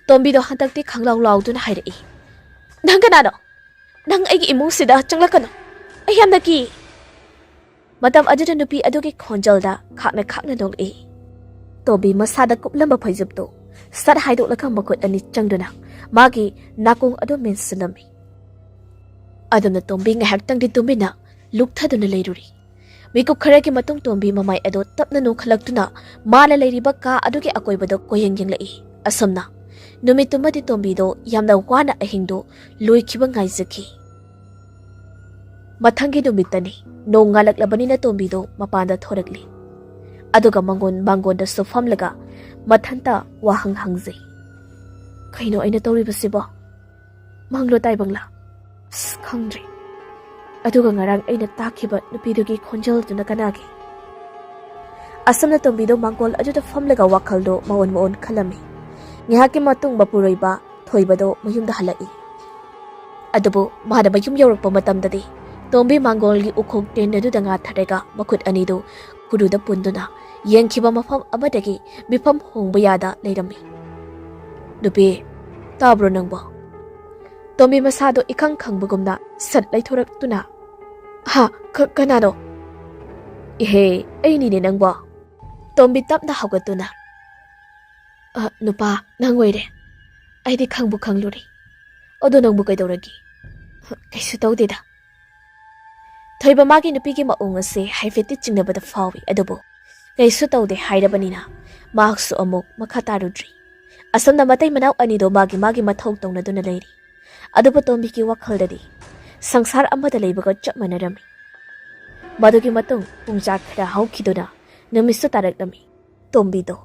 ꯇꯣꯝꯕꯤꯗꯣ ꯍꯟꯗꯛꯇꯤ ꯈꯪꯂꯥꯎ ꯂꯥꯎꯗꯨꯅ ꯍꯥꯏꯔꯛꯏ, "ꯅꯪ ꯀꯅꯥꯅꯣ? ꯅꯪ ꯑꯩꯒꯤ ꯏꯃꯨꯡꯁꯤꯗ ꯆꯪꯂꯛꯀꯅꯨ꯫ ꯑꯩ ꯌꯥꯝꯅ ꯀꯤ"꯫ ꯃꯇꯝ ꯑꯗꯨꯗ ꯅꯨꯄꯤ ꯑꯗꯨꯒꯤ ꯈꯣꯟꯖꯦꯜꯗ ꯈꯥꯛꯅ ꯈꯥꯛꯅ ꯅꯣꯛꯂꯛꯏ꯫ ꯇꯣꯝꯕꯤ ꯃꯁꯥꯗ ꯀꯨꯞꯂꯝꯕ ꯐꯩꯖꯨꯞꯇꯨ ꯁꯠ ꯍꯥꯏꯗꯣꯛꯂꯒ ꯃꯈꯨꯠ ꯑꯅꯤ ꯆꯪꯗꯨꯅ ꯃꯥꯒꯤ ꯅꯥꯀꯣꯡ ꯑꯗꯨ ꯃꯦꯟꯁꯤꯜꯂꯝꯃꯤ꯫ ꯑꯗꯨꯝꯅ ꯇꯣꯝꯕꯤ ꯉꯥꯏꯍꯥꯛꯇꯪꯗꯤ ꯇꯨꯃꯤꯟꯅ ꯂꯨꯞꯊꯗꯨꯅ ꯂꯩꯔꯨꯔꯤ꯫ ꯃꯤꯀꯨꯞ ꯈꯔꯒꯤ ꯃꯇꯨꯡ ꯇꯣꯝꯕꯤ ꯃꯃꯥꯏ ꯑꯗꯨ ꯇꯞꯅ ꯅꯣꯛꯈꯠꯂꯛꯇꯨꯅ ꯃꯥꯅ ꯂꯩꯔꯤꯕ ꯀꯥ ꯑꯗꯨꯒꯤ ꯑꯀꯣꯏꯕꯗ ꯀꯣꯏꯌꯦꯡ ꯌꯦꯡꯂꯛꯏ꯫ ꯑꯁꯨꯝꯅ ꯅꯨꯃꯤꯠꯇꯨꯃꯗꯤ ꯇꯣꯝꯕꯤꯗꯣ ꯌꯥꯝꯅ ꯋꯥꯅ ꯑꯍꯤꯡꯗꯨ ꯂꯣꯏꯈꯤꯕ ꯉꯥꯏꯖꯈꯤ꯫ ꯃꯊꯪꯒꯤ ꯅꯨꯃꯤꯠꯇꯅꯤ꯫ ꯅꯣꯡ ꯉꯥꯜꯂꯛꯂꯕꯅꯤꯅ ꯇꯣꯝꯕꯤꯗꯣ ꯃꯄꯥꯟꯗ ꯊꯣꯔꯛꯂꯤ꯫ ꯑꯗꯨꯒ ꯃꯉꯣꯟ ꯃꯥꯡꯒꯣꯟꯗꯁꯨ ꯐꯝꯂꯒ ꯃꯊꯟꯇ ꯋꯥꯍꯪ ꯍꯪꯖꯩ꯫ "ꯀꯩꯅꯣ ꯑꯩꯅ ꯇꯧꯔꯤꯕꯁꯤꯕꯣ? ꯃꯪꯂꯣ ꯇꯥꯏꯕꯪꯂꯥ? ꯑꯁ, ꯈꯪꯗ꯭ꯔꯦ꯫ ꯑꯗꯨꯒ ꯉꯔꯥꯡ ꯑꯩꯅ ꯇꯥꯈꯤꯕ ꯅꯨꯄꯤꯗꯨꯒꯤ ꯈꯣꯟꯖꯦꯜꯗꯨꯅ ꯀꯅꯥꯒꯤ?" ꯑꯁꯨꯝꯅ ꯇꯣꯝꯕꯤꯗꯣ ꯃꯥꯡꯒꯣꯜ ꯑꯗꯨꯗ ꯐꯝꯂꯒ ꯋꯥꯈꯜꯗꯣ ꯃꯑꯣꯟ ꯃꯑꯣꯟ ꯈꯜꯂꯝꯃꯤ꯫ ꯉꯥꯏꯍꯥꯛꯀꯤ ꯃꯇꯨꯡ ꯃꯄꯨꯔꯣꯏꯕ ꯊꯣꯏꯕꯗꯣ ꯃꯌꯨꯝꯗ ꯍꯜꯂꯛꯏ꯫ ꯑꯗꯨꯕꯨ ꯃꯥꯅ ꯃꯌꯨꯝ ꯌꯧꯔꯛꯄ ꯃꯇꯝꯗꯗꯤ ꯇꯣꯝꯕꯤ ꯃꯥꯡꯒꯣꯜꯒꯤ ꯎꯈꯣꯡ ꯇꯦꯟ ꯑꯗꯨꯗ ꯉꯥꯊꯔꯒ ꯃꯈꯨꯠ ꯑꯅꯤꯗꯨ ꯈꯨꯔꯨꯗ ꯄꯨꯟꯗꯨꯅ ꯌꯦꯡꯈꯤꯕ ꯃꯐꯝ ꯑꯃꯗꯒꯤ ꯃꯤꯐꯝ ꯍꯣꯡꯕ ꯌꯥꯗ ꯂꯩꯔꯝꯃꯤ꯫ "ꯅꯨꯄꯤ, ꯇꯥꯕ꯭ꯔꯣ ꯅꯪꯕꯣ?" ꯇꯣꯝꯕꯤ ꯃꯁꯥꯗꯣ ꯏꯈꯪ ꯈꯪꯕꯒꯨꯝꯅ ꯁꯠ ꯂꯩꯊꯣꯔꯛꯇꯨꯅ, "ꯍꯥ, ꯀ-, ꯀꯅꯥꯅꯣ?" "ꯏꯍꯦ, ꯑꯩꯅꯤꯅꯦ ꯅꯪꯕꯣ꯫" ꯇꯣꯝꯕꯤ ꯇꯞꯅ ꯍꯧꯒꯠꯇꯨꯅ, "ꯑ, ꯅꯨꯄꯥ, ꯅꯪ ꯑꯣꯏꯔꯦ꯫ ꯑꯩꯗꯤ ꯈꯪꯕꯨ ꯈꯪꯂꯨꯔꯦ꯫ ꯑꯗꯣ ꯅꯪꯕꯨ ꯀꯩꯗꯧꯔꯒꯦ?" "ꯀꯩꯁꯨ ꯇꯧꯗꯦꯗ꯫" ꯊꯣꯏꯕ ꯃꯥꯒꯤ ꯅꯨꯄꯤꯒꯤ ꯃꯑꯣꯡ ꯑꯁꯦ ꯍꯥꯏꯐꯦꯠꯇꯤ ꯆꯤꯡꯅꯕꯗ ꯐꯥꯎꯏ, ꯑꯗꯨꯕꯨ ꯀꯩꯁꯨ ꯇꯧꯗꯦ ꯍꯥꯏꯔꯕꯅꯤꯅ ꯃꯍꯥꯛꯁꯨ ꯑꯃꯨꯛ ꯃꯈꯥ ꯇꯥꯔꯨꯗ꯭ꯔꯤ꯫ ꯑꯁꯨꯝꯅ ꯃꯇꯩ ꯃꯅꯥꯎ ꯑꯅꯤꯗꯣ ꯃꯥꯒꯤ ꯃꯥꯒꯤ ꯃꯊꯧ ꯇꯧꯅꯗꯨꯅ ꯂꯩꯔꯤ꯫ ꯑꯗꯨꯕꯨ ꯇꯣꯝꯕꯤꯒꯤ ꯋꯥꯈꯜꯗꯗꯤ ꯁꯪꯁꯥꯔ ꯑꯃꯗ ꯂꯩꯕꯒ ꯆꯞ ꯃꯥꯟꯅꯔꯝꯃꯤ꯫ ꯃꯗꯨꯒꯤ ꯃꯇꯨꯡ ꯄꯨꯡꯆꯥ ꯈꯔ ꯍꯧꯈꯤꯗꯨꯅ ꯅꯨꯃꯤꯠꯁꯨ ꯇꯥꯔꯛꯂꯝꯃꯤ꯫ ꯇꯣꯝꯕꯤꯗꯣ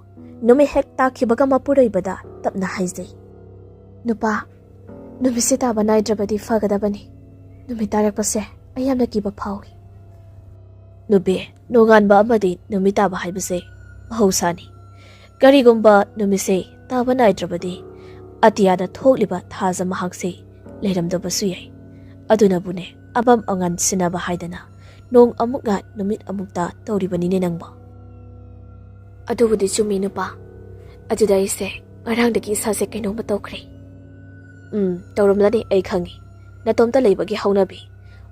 ꯅꯨꯃꯤꯠ ꯍꯦꯛ ꯇꯥꯈꯤꯕꯒ ꯃꯄꯨꯔꯣꯏꯕꯗ ꯇꯞꯅ ꯍꯥꯏꯖꯩ, "ꯅꯨꯄꯥ, ꯅꯨꯃꯤꯠꯁꯦ ꯇꯥꯕ ꯅꯥꯏꯗ꯭ꯔꯕꯗꯤ ꯐꯒꯗꯕꯅꯤ꯫ ꯅꯨꯃꯤꯠ ꯇꯥꯔꯛꯄꯁꯦ ꯑꯩ ꯌꯥꯝꯅ ꯀꯤꯕ ꯐꯥꯎꯏ꯫" "ꯅꯨꯄꯤ, ꯅꯣꯡꯉꯥꯟꯕ ꯑꯃꯗꯤ ꯅꯨꯃꯤꯠ ꯇꯥꯕ ꯍꯥꯏꯕꯁꯦ ꯃꯍꯧꯁꯥꯅꯤ꯫ ꯀꯔꯤꯒꯨꯝꯕ ꯅꯨꯃꯤꯠꯁꯦ ꯇꯥꯕ ꯅꯥꯏꯗ꯭ꯔꯕꯗꯤ ꯑꯇꯤꯌꯥꯗ ꯊꯣꯛꯂꯤꯕ ꯊꯥꯖ ꯃꯍꯥꯛꯁꯦ ꯂꯩꯔꯝꯗꯕꯁꯨ ꯌꯥꯏ꯫ ꯑꯗꯨꯅꯕꯨꯅꯦ ꯑꯃꯝ ꯑꯉꯥꯟ ꯁꯤꯟꯅꯕ ꯍꯥꯏꯗꯅ ꯅꯣꯡ ꯑꯃꯨꯛꯅ ꯅꯨꯃꯤꯠ ꯑꯃꯨꯛꯇ ꯇꯧꯔꯤꯕꯅꯤꯅꯦ ꯅꯪꯕꯣ꯫" "ꯑꯗꯨꯕꯨꯗꯤ ꯆꯨꯝꯃꯤ ꯅꯨꯄꯥ꯫ ꯑꯗꯨꯗ ꯑꯩꯁꯦ ꯉꯔꯥꯡꯗꯒꯤ ꯏꯁꯥꯁꯦ ꯀꯩꯅꯣꯝꯃ ꯇꯧꯈ꯭ꯔꯦ꯫" "ꯎꯝ, ꯇꯧꯔꯝꯂꯅꯤ, ꯑꯩ ꯈꯪꯉꯤ꯫ ꯅꯇꯣꯝꯇ ꯂꯩꯕꯒꯤ ꯍꯧꯅꯕꯤ꯫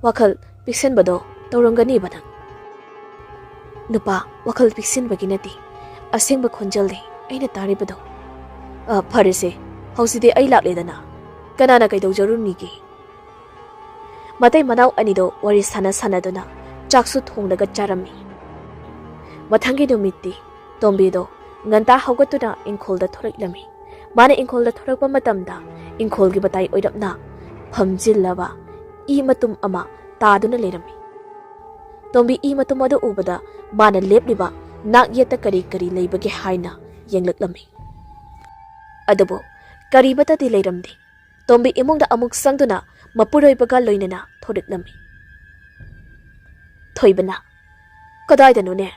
ꯋꯥꯈꯜ ꯄꯤꯛꯁꯟꯕꯗꯣ ꯇꯧꯔꯝꯒꯅꯤꯕ ꯅꯪ꯫" "ꯅꯨꯄꯥ, ꯋꯥꯈꯜ ꯄꯤꯛꯁꯤꯟꯕꯒꯤ ꯅꯠꯇꯦ꯫ ꯑꯁꯦꯡꯕ ꯈꯣꯟꯖꯦꯜꯅꯤ ꯑꯩꯅ ꯇꯥꯔꯤꯕꯗꯣ꯫" "ꯑ, ꯐꯔꯦꯁꯦ, ꯍꯧꯖꯤꯛꯇꯤ ꯑꯩ ꯂꯥꯛꯂꯦꯗꯅ꯫ ꯀꯅꯥꯅ ꯀꯩꯗꯧꯖꯔꯨꯅꯤꯒꯦ?" ꯃꯇꯩ ꯃꯅꯥꯎ ꯑꯅꯤꯗꯣ ꯋꯥꯔꯤ ꯁꯥꯟꯅ ꯁꯥꯟꯅꯗꯨꯅ ꯆꯥꯛꯁꯨ ꯊꯣꯡꯂꯒ ꯆꯥꯔꯝꯃꯤ꯫ ꯃꯊꯪꯒꯤ ꯅꯨꯃꯤꯠꯇꯤ ꯇꯣꯝꯕꯤꯗꯣ ꯉꯟꯇꯥ ꯍꯧꯒꯠꯇꯨꯅ ꯏꯪꯈꯣꯜꯗ ꯊꯣꯔꯛꯂꯝꯃꯤ꯫ ꯃꯥꯅ ꯏꯪꯈꯣꯜꯗ ꯊꯣꯔꯛꯄ ꯃꯇꯝꯗ ꯏꯪꯈꯣꯜꯒꯤ ꯃꯇꯥꯏ ꯑꯣꯏꯔꯞꯅ ꯐꯝꯖꯤꯜꯂꯕ ꯏ ꯃꯇꯨꯝ ꯑꯃ ꯇꯥꯗꯨꯅ ꯂꯩꯔꯝꯃꯤ꯫ ꯇꯣꯝꯕꯤ ꯏ ꯃꯇꯨꯝ ꯑꯗꯨ ꯎꯕꯗ ꯃꯥꯅ ꯂꯦꯞꯂꯤꯕ ꯅꯥꯛ ꯌꯦꯠꯇ ꯀꯔꯤ ꯀꯔꯤ ꯂꯩꯕꯒꯦ ꯍꯥꯏꯅ ꯌꯦꯡꯂꯛꯂꯝꯃꯤ꯫ ꯑꯗꯨꯕꯨ ꯀꯔꯤꯃꯠꯇꯗꯤ ꯂꯩꯔꯝꯗꯦ꯫ ꯇꯣꯝꯕꯤ ꯏꯃꯨꯡꯗ ꯑꯃꯨꯛ ꯆꯪꯗꯨꯅ ꯃꯄꯨꯔꯣꯏꯕꯒ ꯂꯣꯏꯅꯅ ꯊꯣꯔꯛꯂꯝꯃꯤ꯫ ꯊꯣꯏꯕꯅ, "ꯀꯗꯥꯏꯗꯅꯣꯅꯦ?"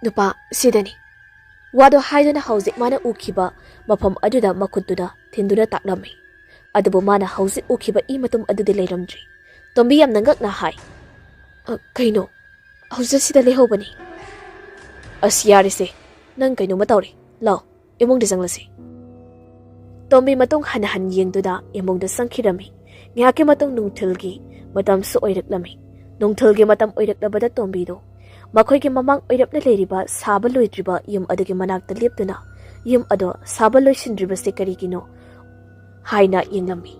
"ꯅꯨꯄꯥ, ꯁꯤꯗꯅꯤ꯫" ꯋꯥꯗꯣ ꯍꯥꯏꯗꯨꯅ ꯍꯧꯖꯤꯛ ꯃꯥꯅ ꯎꯈꯤꯕ ꯃꯐꯝ ꯑꯗꯨꯗ ꯃꯈꯨꯠꯇꯨꯅ ꯊꯤꯟꯗꯨꯅ ꯇꯥꯛꯂꯝꯃꯤ꯫ ꯑꯗꯨꯕꯨ ꯃꯥꯅ ꯍꯧꯖꯤꯛ ꯎꯈꯤꯕ ꯏ ꯃꯇꯨꯝ ꯑꯗꯨꯗꯤ ꯂꯩꯔꯝꯗ꯭ꯔꯤ꯫ ꯇꯣꯝꯕꯤ ꯌꯥꯝꯅ ꯉꯛꯅ ꯍꯥꯏ, "ꯑ, ꯀꯩꯅꯣ? ꯍꯧꯖꯤꯛ ꯁꯤꯗ ꯂꯩꯍꯧꯕꯅꯤ꯫" "ꯑꯁ, ꯌꯥꯔꯦꯁꯦ, ꯅꯪ ꯀꯩꯅꯣꯝꯃ ꯇꯧꯔꯦ꯫ ꯂꯥꯎ, ꯏꯃꯨꯡꯗ ꯆꯪꯂꯁꯤ꯫" ꯇꯣꯝꯕꯤ ꯃꯇꯨꯡ ꯍꯟꯅ ꯍꯟ ꯌꯦꯡꯗꯨꯅ ꯏꯃꯨꯡꯗ ꯆꯪꯈꯤꯔꯝꯃꯤ꯫ ꯉꯥꯏꯍꯥꯛꯀꯤ ꯃꯇꯨꯡ ꯅꯨꯡꯊꯤꯜꯒꯤ ꯃꯇꯝꯁꯨ ꯑꯣꯏꯔꯛꯂꯝꯃꯤ꯫ ꯅꯨꯡꯊꯤꯜꯒꯤ ꯃꯇꯝ ꯑꯣꯏꯔꯛꯂꯕꯗ ꯇꯣꯝꯕꯤꯗꯨ ꯃꯈꯣꯏꯒꯤ ꯃꯃꯥꯡ ꯑꯣꯏꯔꯞꯅ ꯂꯩꯔꯤꯕ ꯁꯥꯕ ꯂꯣꯏꯗ꯭ꯔꯤꯕ ꯌꯨꯝ ꯑꯗꯨꯒꯤ ꯃꯅꯥꯛꯇ ꯂꯦꯞꯇꯨꯅ ꯌꯨꯝ ꯑꯗꯣ ꯁꯥꯕ ꯂꯣꯏꯁꯤꯟꯗ꯭ꯔꯤꯕꯁꯤ ꯀꯔꯤꯒꯤꯅꯣ ꯍꯥꯏꯅ ꯌꯦꯡꯂꯝꯃꯤ꯫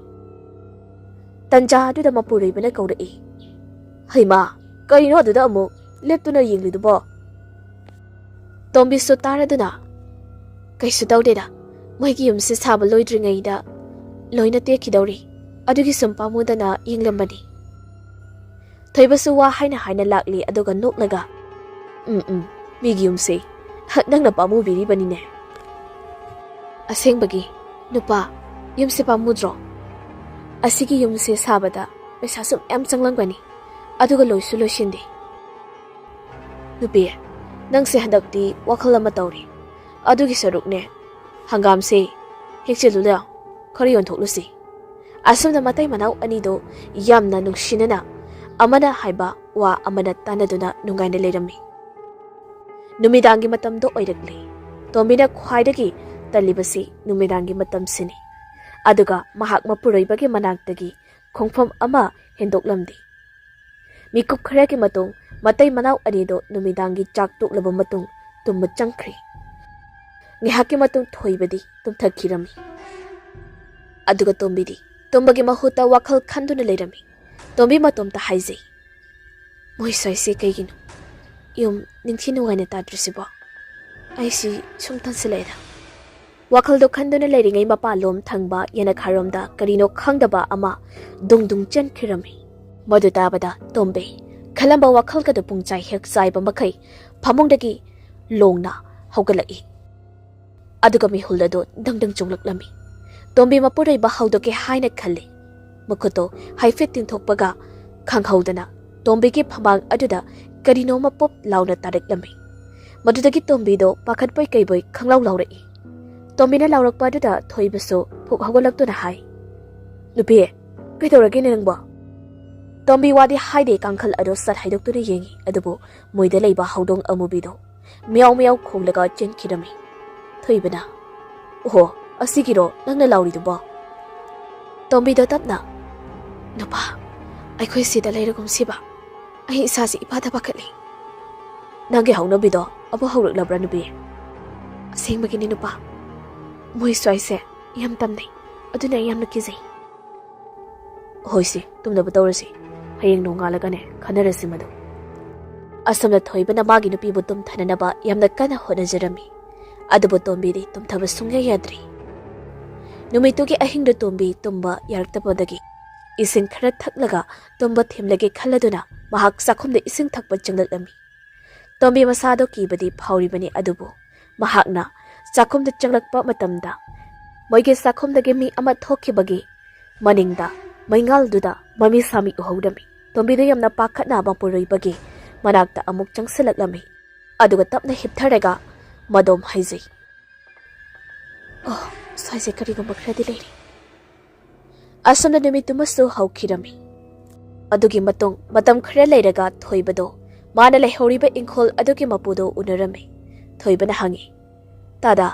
ꯇꯟꯖꯥ ꯑꯗꯨꯗ ꯃꯄꯨꯔꯣꯏꯕꯅ ꯀꯧꯔꯛꯏ, "ꯍꯩꯃꯥ, ꯀꯩꯅꯣ ꯑꯗꯨꯗ ꯑꯃꯨꯛ ꯂꯦꯞꯇꯨꯅ ꯌꯦꯡꯂꯤꯗꯨꯕꯣ?" ꯇꯣꯝꯕꯤꯁꯨ ꯇꯥꯔꯗꯨꯅ, "ꯀꯩꯁꯨ ꯇꯧꯗꯦꯗ, ꯃꯣꯏꯒꯤ ꯌꯨꯝꯁꯦ ꯁꯥꯕ ꯂꯣꯏꯗ꯭ꯔꯤꯉꯩꯗ ꯂꯣꯏꯅ ꯇꯦꯛꯈꯤꯗꯧꯔꯤ, ꯑꯗꯨꯒꯤ ꯁꯨꯝ ꯄꯥꯝꯃꯨꯗꯅ ꯌꯦꯡꯂꯝꯕꯅꯤ꯫" ꯊꯣꯏꯕꯁꯨ ꯋꯥ ꯍꯥꯏꯅ ꯍꯥꯏꯅ ꯂꯥꯛꯂꯤ, ꯑꯗꯨꯒ ꯅꯣꯛꯂꯒ, "ꯎꯝ, ꯎꯝ, ꯃꯤꯒꯤ ꯌꯨꯝꯁꯦ ꯅꯪꯅ ꯄꯥꯝꯃꯨꯕꯤꯔꯤꯕꯅꯤꯅꯦ꯫" "ꯑꯁꯦꯡꯕꯒꯤ, ꯅꯨꯄꯥ, ꯌꯨꯝꯁꯦ ꯄꯥꯝꯃꯨꯗ꯭ꯔꯣ? ꯑꯁꯤꯒꯤ ꯌꯨꯝꯁꯦ ꯁꯥꯕꯗ ꯄꯩꯁꯥꯁꯨ ꯃꯌꯥꯝ ꯆꯪꯂꯝꯒꯅꯤ, ꯑꯗꯨꯒ ꯂꯣꯏꯁꯨ ꯂꯣꯏꯁꯤꯟꯗꯦ꯫" "ꯅꯨꯄꯤ, ꯅꯪꯁꯦ ꯍꯟꯗꯛꯇꯤ ꯋꯥꯈꯜ ꯑꯃ ꯇꯧꯔꯤ꯫ ꯑꯗꯨꯒꯤ ꯁꯔꯨꯛꯅꯦ, ꯍꯪꯒꯥꯝꯁꯦ ꯍꯦꯛꯆꯜꯂꯨ ꯂꯥꯎ, ꯈꯔ ꯌꯣꯟꯊꯣꯛꯂꯨꯁꯤ꯫" ꯑꯁꯨꯝꯅ ꯃꯇꯩ ꯃꯅꯥꯎ ꯑꯅꯤꯗꯣ ꯌꯥꯝꯅ ꯅꯨꯡꯁꯤꯅꯅ ꯑꯃꯅ ꯍꯥꯏꯕ ꯋꯥ ꯑꯃꯅ ꯇꯥꯟꯅꯗꯨꯅ ꯅꯨꯡꯉꯥꯏꯅ ꯂꯩꯔꯝꯃꯤ꯫ ꯅꯨꯃꯤꯗꯥꯡꯒꯤ ꯃꯇꯝꯗꯣ ꯑꯣꯏꯔꯛꯂꯦ꯫ ꯇꯣꯝꯕꯤꯅ ꯈ꯭ꯋꯥꯏꯗꯒꯤ ꯇꯜꯂꯤꯕꯁꯤ ꯅꯨꯃꯤꯗꯥꯡꯒꯤ ꯃꯇꯝꯁꯤꯅꯤ꯫ ꯑꯗꯨꯒ ꯃꯍꯥꯛ ꯃꯄꯨꯔꯣꯏꯕꯒꯤ ꯃꯅꯥꯛꯇꯒꯤ ꯈꯣꯡꯐꯝ ꯑꯃ ꯍꯦꯟꯗꯣꯛꯂꯝꯗꯦ꯫ ꯃꯤꯀꯨꯞ ꯈꯔꯒꯤ ꯃꯇꯨꯡ ꯃꯇꯩ ꯃꯅꯥꯎ ꯑꯅꯤꯗꯨ ꯅꯨꯃꯤꯗꯥꯡꯒꯤ ꯆꯥꯛ ꯇꯣꯛꯂꯕ ꯃꯇꯨꯡ ꯇꯨꯝꯕ ꯆꯪꯈ꯭ꯔꯦ꯫ ꯉꯥꯏꯍꯥꯛꯀꯤ ꯃꯇꯨꯡ ꯊꯣꯏꯕꯗꯤ ꯇꯨꯝꯊꯈꯤꯔꯝꯃꯤ꯫ ꯑꯗꯨꯒ ꯇꯣꯝꯕꯤꯗꯤ ꯇꯨꯝꯕꯒꯤ ꯃꯍꯨꯠꯇ ꯋꯥꯈꯜ ꯈꯟꯗꯨꯅ ꯂꯩꯔꯝꯃꯤ꯫ ꯇꯣꯝꯕꯤ ꯃꯇꯣꯝꯇ ꯍꯥꯏꯖꯩ, "ꯃꯣꯏ ꯁ꯭ꯋꯥꯏꯁꯦ ꯀꯩꯒꯤꯅꯣ? ꯌꯨꯝ ꯅꯤꯡꯊꯤ ꯅꯨꯡꯉꯥꯏꯅ ꯇꯥꯗ꯭ꯔꯤꯁꯤꯕꯣ? ꯑꯩꯁꯤ ꯁꯨꯝ ꯇꯟꯁꯤꯜꯂꯛꯑꯦꯗ꯫" ꯋꯥꯈꯜꯗꯣ ꯈꯟꯗꯨꯅ ꯂꯩꯔꯤꯉꯩ ꯃꯄꯥꯟꯂꯣꯝ ꯊꯪꯕ ꯌꯦꯅꯈꯥꯔꯣꯝꯗ ꯀꯔꯤꯅꯣ ꯈꯪꯗꯕ ꯑꯃ ꯗꯨꯡ ꯗꯨꯡ ꯆꯦꯟꯈꯤꯔꯝꯃꯤ꯫ ꯃꯗꯨ ꯇꯥꯕꯗ ꯇꯣꯝꯕꯤ ꯈꯜꯂꯝꯕ ꯋꯥꯈꯜꯒꯗꯨ ꯄꯨꯡꯆꯥꯏ ꯍꯦꯛ ꯆꯥꯏꯕ ꯃꯈꯩ ꯐꯃꯨꯡꯗꯒꯤ ꯂꯣꯡꯅ ꯍꯧꯒꯠꯂꯛꯏ꯫ ꯑꯗꯨꯒ ꯃꯤꯍꯨꯜ ꯑꯗꯨ ꯗꯪ ꯗꯪ ꯆꯣꯡꯂꯛꯂꯝꯃꯤ꯫ ꯇꯣꯝꯕꯤ ꯃꯄꯨꯔꯣꯏꯕ ꯍꯧꯗꯣꯛꯀꯦ ꯍꯥꯏꯅ ꯈꯜꯂꯤ꯫ ꯃꯈꯨꯠꯇꯣ ꯍꯥꯏꯐꯦꯠ ꯇꯤꯡꯊꯣꯛꯄꯒ ꯈꯪꯍꯧꯗꯅ ꯇꯣꯝꯕꯤꯒꯤ ꯐꯃꯥꯡ ꯑꯗꯨꯗ ꯀꯔꯤꯅꯣꯃ ꯄꯣꯞ ꯂꯥꯎꯅ ꯇꯥꯔꯛꯂꯝꯃꯤ꯫ ꯃꯗꯨꯗꯒꯤ ꯇꯣꯝꯕꯤꯗꯣ ꯄꯥꯈꯠꯄꯣꯏ ꯀꯩꯕꯣꯏ ꯈꯪꯂꯥꯎ ꯂꯥꯎꯔꯛꯏ꯫ ꯇꯣꯝꯕꯤꯅ ꯂꯥꯎꯔꯛꯄ ꯑꯗꯨꯗ ꯊꯣꯏꯕꯁꯨ ꯐꯨꯛ ꯍꯧꯒꯠꯂꯛꯇꯨꯅ ꯍꯥꯏ, "ꯅꯨꯄꯤ, ꯀꯩꯗꯧꯔꯒꯦꯅꯦ ꯅꯪꯕꯣ?" ꯇꯣꯝꯕꯤ ꯋꯥꯗꯤ ꯍꯥꯏꯗꯦ, ꯀꯥꯡꯈꯜ ꯑꯗꯨ ꯁꯠ ꯍꯥꯏꯗꯣꯛꯇꯨꯅ ꯌꯦꯡꯉꯤ, ꯑꯗꯨꯕꯨ ꯃꯣꯏꯗ ꯂꯩꯕ ꯍꯧꯗꯣꯡ ꯑꯃꯨꯕꯤꯗꯣ ꯃꯤꯌꯥꯎ ꯃꯤꯌꯥꯎ ꯈꯣꯡꯂꯒ ꯆꯦꯟꯈꯤꯔꯝꯃꯤ꯫ ꯊꯣꯏꯕꯅ, "ꯑꯣꯍꯣ, ꯑꯁꯤꯒꯤꯔꯣ ꯅꯪꯅ ꯂꯥꯎꯔꯤꯗꯨꯕꯣ?" ꯇꯣꯝꯕꯤꯗꯣ ꯇꯞꯅ, "ꯅꯨꯄꯥ, ꯑꯩꯈꯣꯏ ꯁꯤꯗ ꯂꯩꯔꯒꯨꯝꯁꯤꯕ꯫ ꯑꯩ ꯏꯁꯥꯁꯤ ꯏꯄꯥꯗ ꯄꯥꯈꯠꯂꯤ꯫" "ꯅꯪꯒꯤ ꯍꯧꯅꯕꯤꯗꯣ ꯑꯃꯨꯛ ꯍꯧꯔꯛꯂꯕ꯭ꯔꯥ ꯅꯨꯄꯤ?" "ꯑꯁꯦꯡꯕꯒꯤꯅꯤ ꯅꯨꯄꯥ, ꯃꯣꯏ ꯁ꯭ꯋꯥꯏꯁꯦ ꯌꯥꯝ ꯇꯝꯅꯩ, ꯑꯗꯨꯅ ꯑꯩ ꯌꯥꯝꯅ ꯀꯤꯖꯩ꯫" "ꯍꯣꯏꯁꯦ, ꯇꯨꯝꯅꯕ ꯇꯧꯔꯁꯤ꯫ ꯍꯌꯦꯡ ꯅꯣꯡꯉꯥꯜꯂꯒꯅꯦ ꯈꯟꯅꯔꯁꯤ ꯃꯗꯨ꯫" ꯑꯁꯣꯝꯗ ꯊꯣꯏꯕꯅ ꯃꯥꯒꯤ ꯅꯨꯄꯤꯕꯨ ꯇꯨꯝꯊꯅꯅꯕ ꯌꯥꯝꯅ ꯀꯟꯅ ꯍꯣꯠꯅꯖꯔꯝꯃꯤ꯫ ꯑꯗꯨꯕꯨ ꯇꯣꯝꯕꯤꯗꯤ ꯇꯨꯝꯊꯕ ꯁꯨꯡꯌꯥ ꯌꯥꯗ꯭ꯔꯤ꯫ ꯅꯨꯃꯤꯠꯇꯨꯒꯤ ꯑꯍꯤꯡꯗ ꯇꯣꯝꯕꯤ ꯇꯨꯝꯕ ꯌꯥꯔꯛꯇꯕꯗꯒꯤ ꯏꯁꯤꯡ ꯈꯔ ꯊꯛꯂꯒ ꯇꯨꯝꯕ ꯊꯦꯝꯂꯒꯦ ꯈꯜꯂꯗꯨꯅ ꯃꯍꯥꯛ ꯆꯥꯛꯈꯨꯝꯗ ꯏꯁꯤꯡ ꯊꯛꯄ ꯆꯪꯂꯛꯂꯝꯃꯤ꯫ ꯇꯣꯝꯕꯤ ꯃꯁꯥꯗꯣ ꯀꯤꯕꯗꯤ ꯐꯥꯎꯔꯤꯕꯅꯤ, ꯑꯗꯨꯕꯨ ꯃꯍꯥꯛꯅ ꯆꯥꯛꯈꯨꯝꯗ ꯆꯪꯂꯛꯄ ꯃꯇꯝꯗ ꯃꯣꯏꯒꯤ ꯆꯥꯛꯈꯨꯝꯗꯒꯤ ꯃꯤ ꯑꯃ ꯊꯣꯛꯈꯤꯕꯒꯤ ꯃꯅꯤꯡꯗ ꯃꯩꯉꯥꯜꯗꯨꯗ ꯃꯃꯤ ꯁꯥꯃꯤ ꯎꯍꯧꯔꯝꯃꯤ꯫ ꯇꯣꯝꯕꯤꯗꯨ ꯌꯥꯝꯅ ꯄꯥꯈꯠꯅ ꯃꯄꯨꯔꯣꯏꯕꯒꯤ ꯃꯅꯥꯛꯇ ꯑꯃꯨꯛ ꯆꯪꯁꯤꯜꯂꯛꯂꯝꯃꯤ꯫ ꯑꯗꯨꯒ ꯇꯞꯅ ꯍꯤꯞꯊꯔꯒ ꯃꯗꯣꯝ ꯍꯥꯏꯖꯩ, "ꯑꯣ, ꯁ꯭ꯋꯥꯏꯁꯦ ꯀꯔꯤꯒꯨꯝꯕ ꯈꯔꯗꯤ ꯂꯩꯔꯤ꯫" ꯑꯁꯨꯝꯅ ꯅꯨꯃꯤꯠꯇꯨꯃꯁꯨ ꯍꯧꯈꯤꯔꯝꯃꯤ꯫ ꯑꯗꯨꯒꯤ ꯃꯇꯨꯡ ꯃꯇꯝ ꯈꯔ ꯂꯩꯔꯒ ꯊꯣꯏꯕꯗꯣ ꯃꯥꯅ ꯂꯩꯍꯧꯔꯤꯕ ꯏꯪꯈꯣꯜ ꯑꯗꯨꯒꯤ ꯃꯄꯨꯗꯣ ꯎꯅꯔꯝꯃꯤ꯫ ꯊꯣꯏꯕꯅ ꯍꯪꯉꯤ, "ꯇꯥꯗꯥ,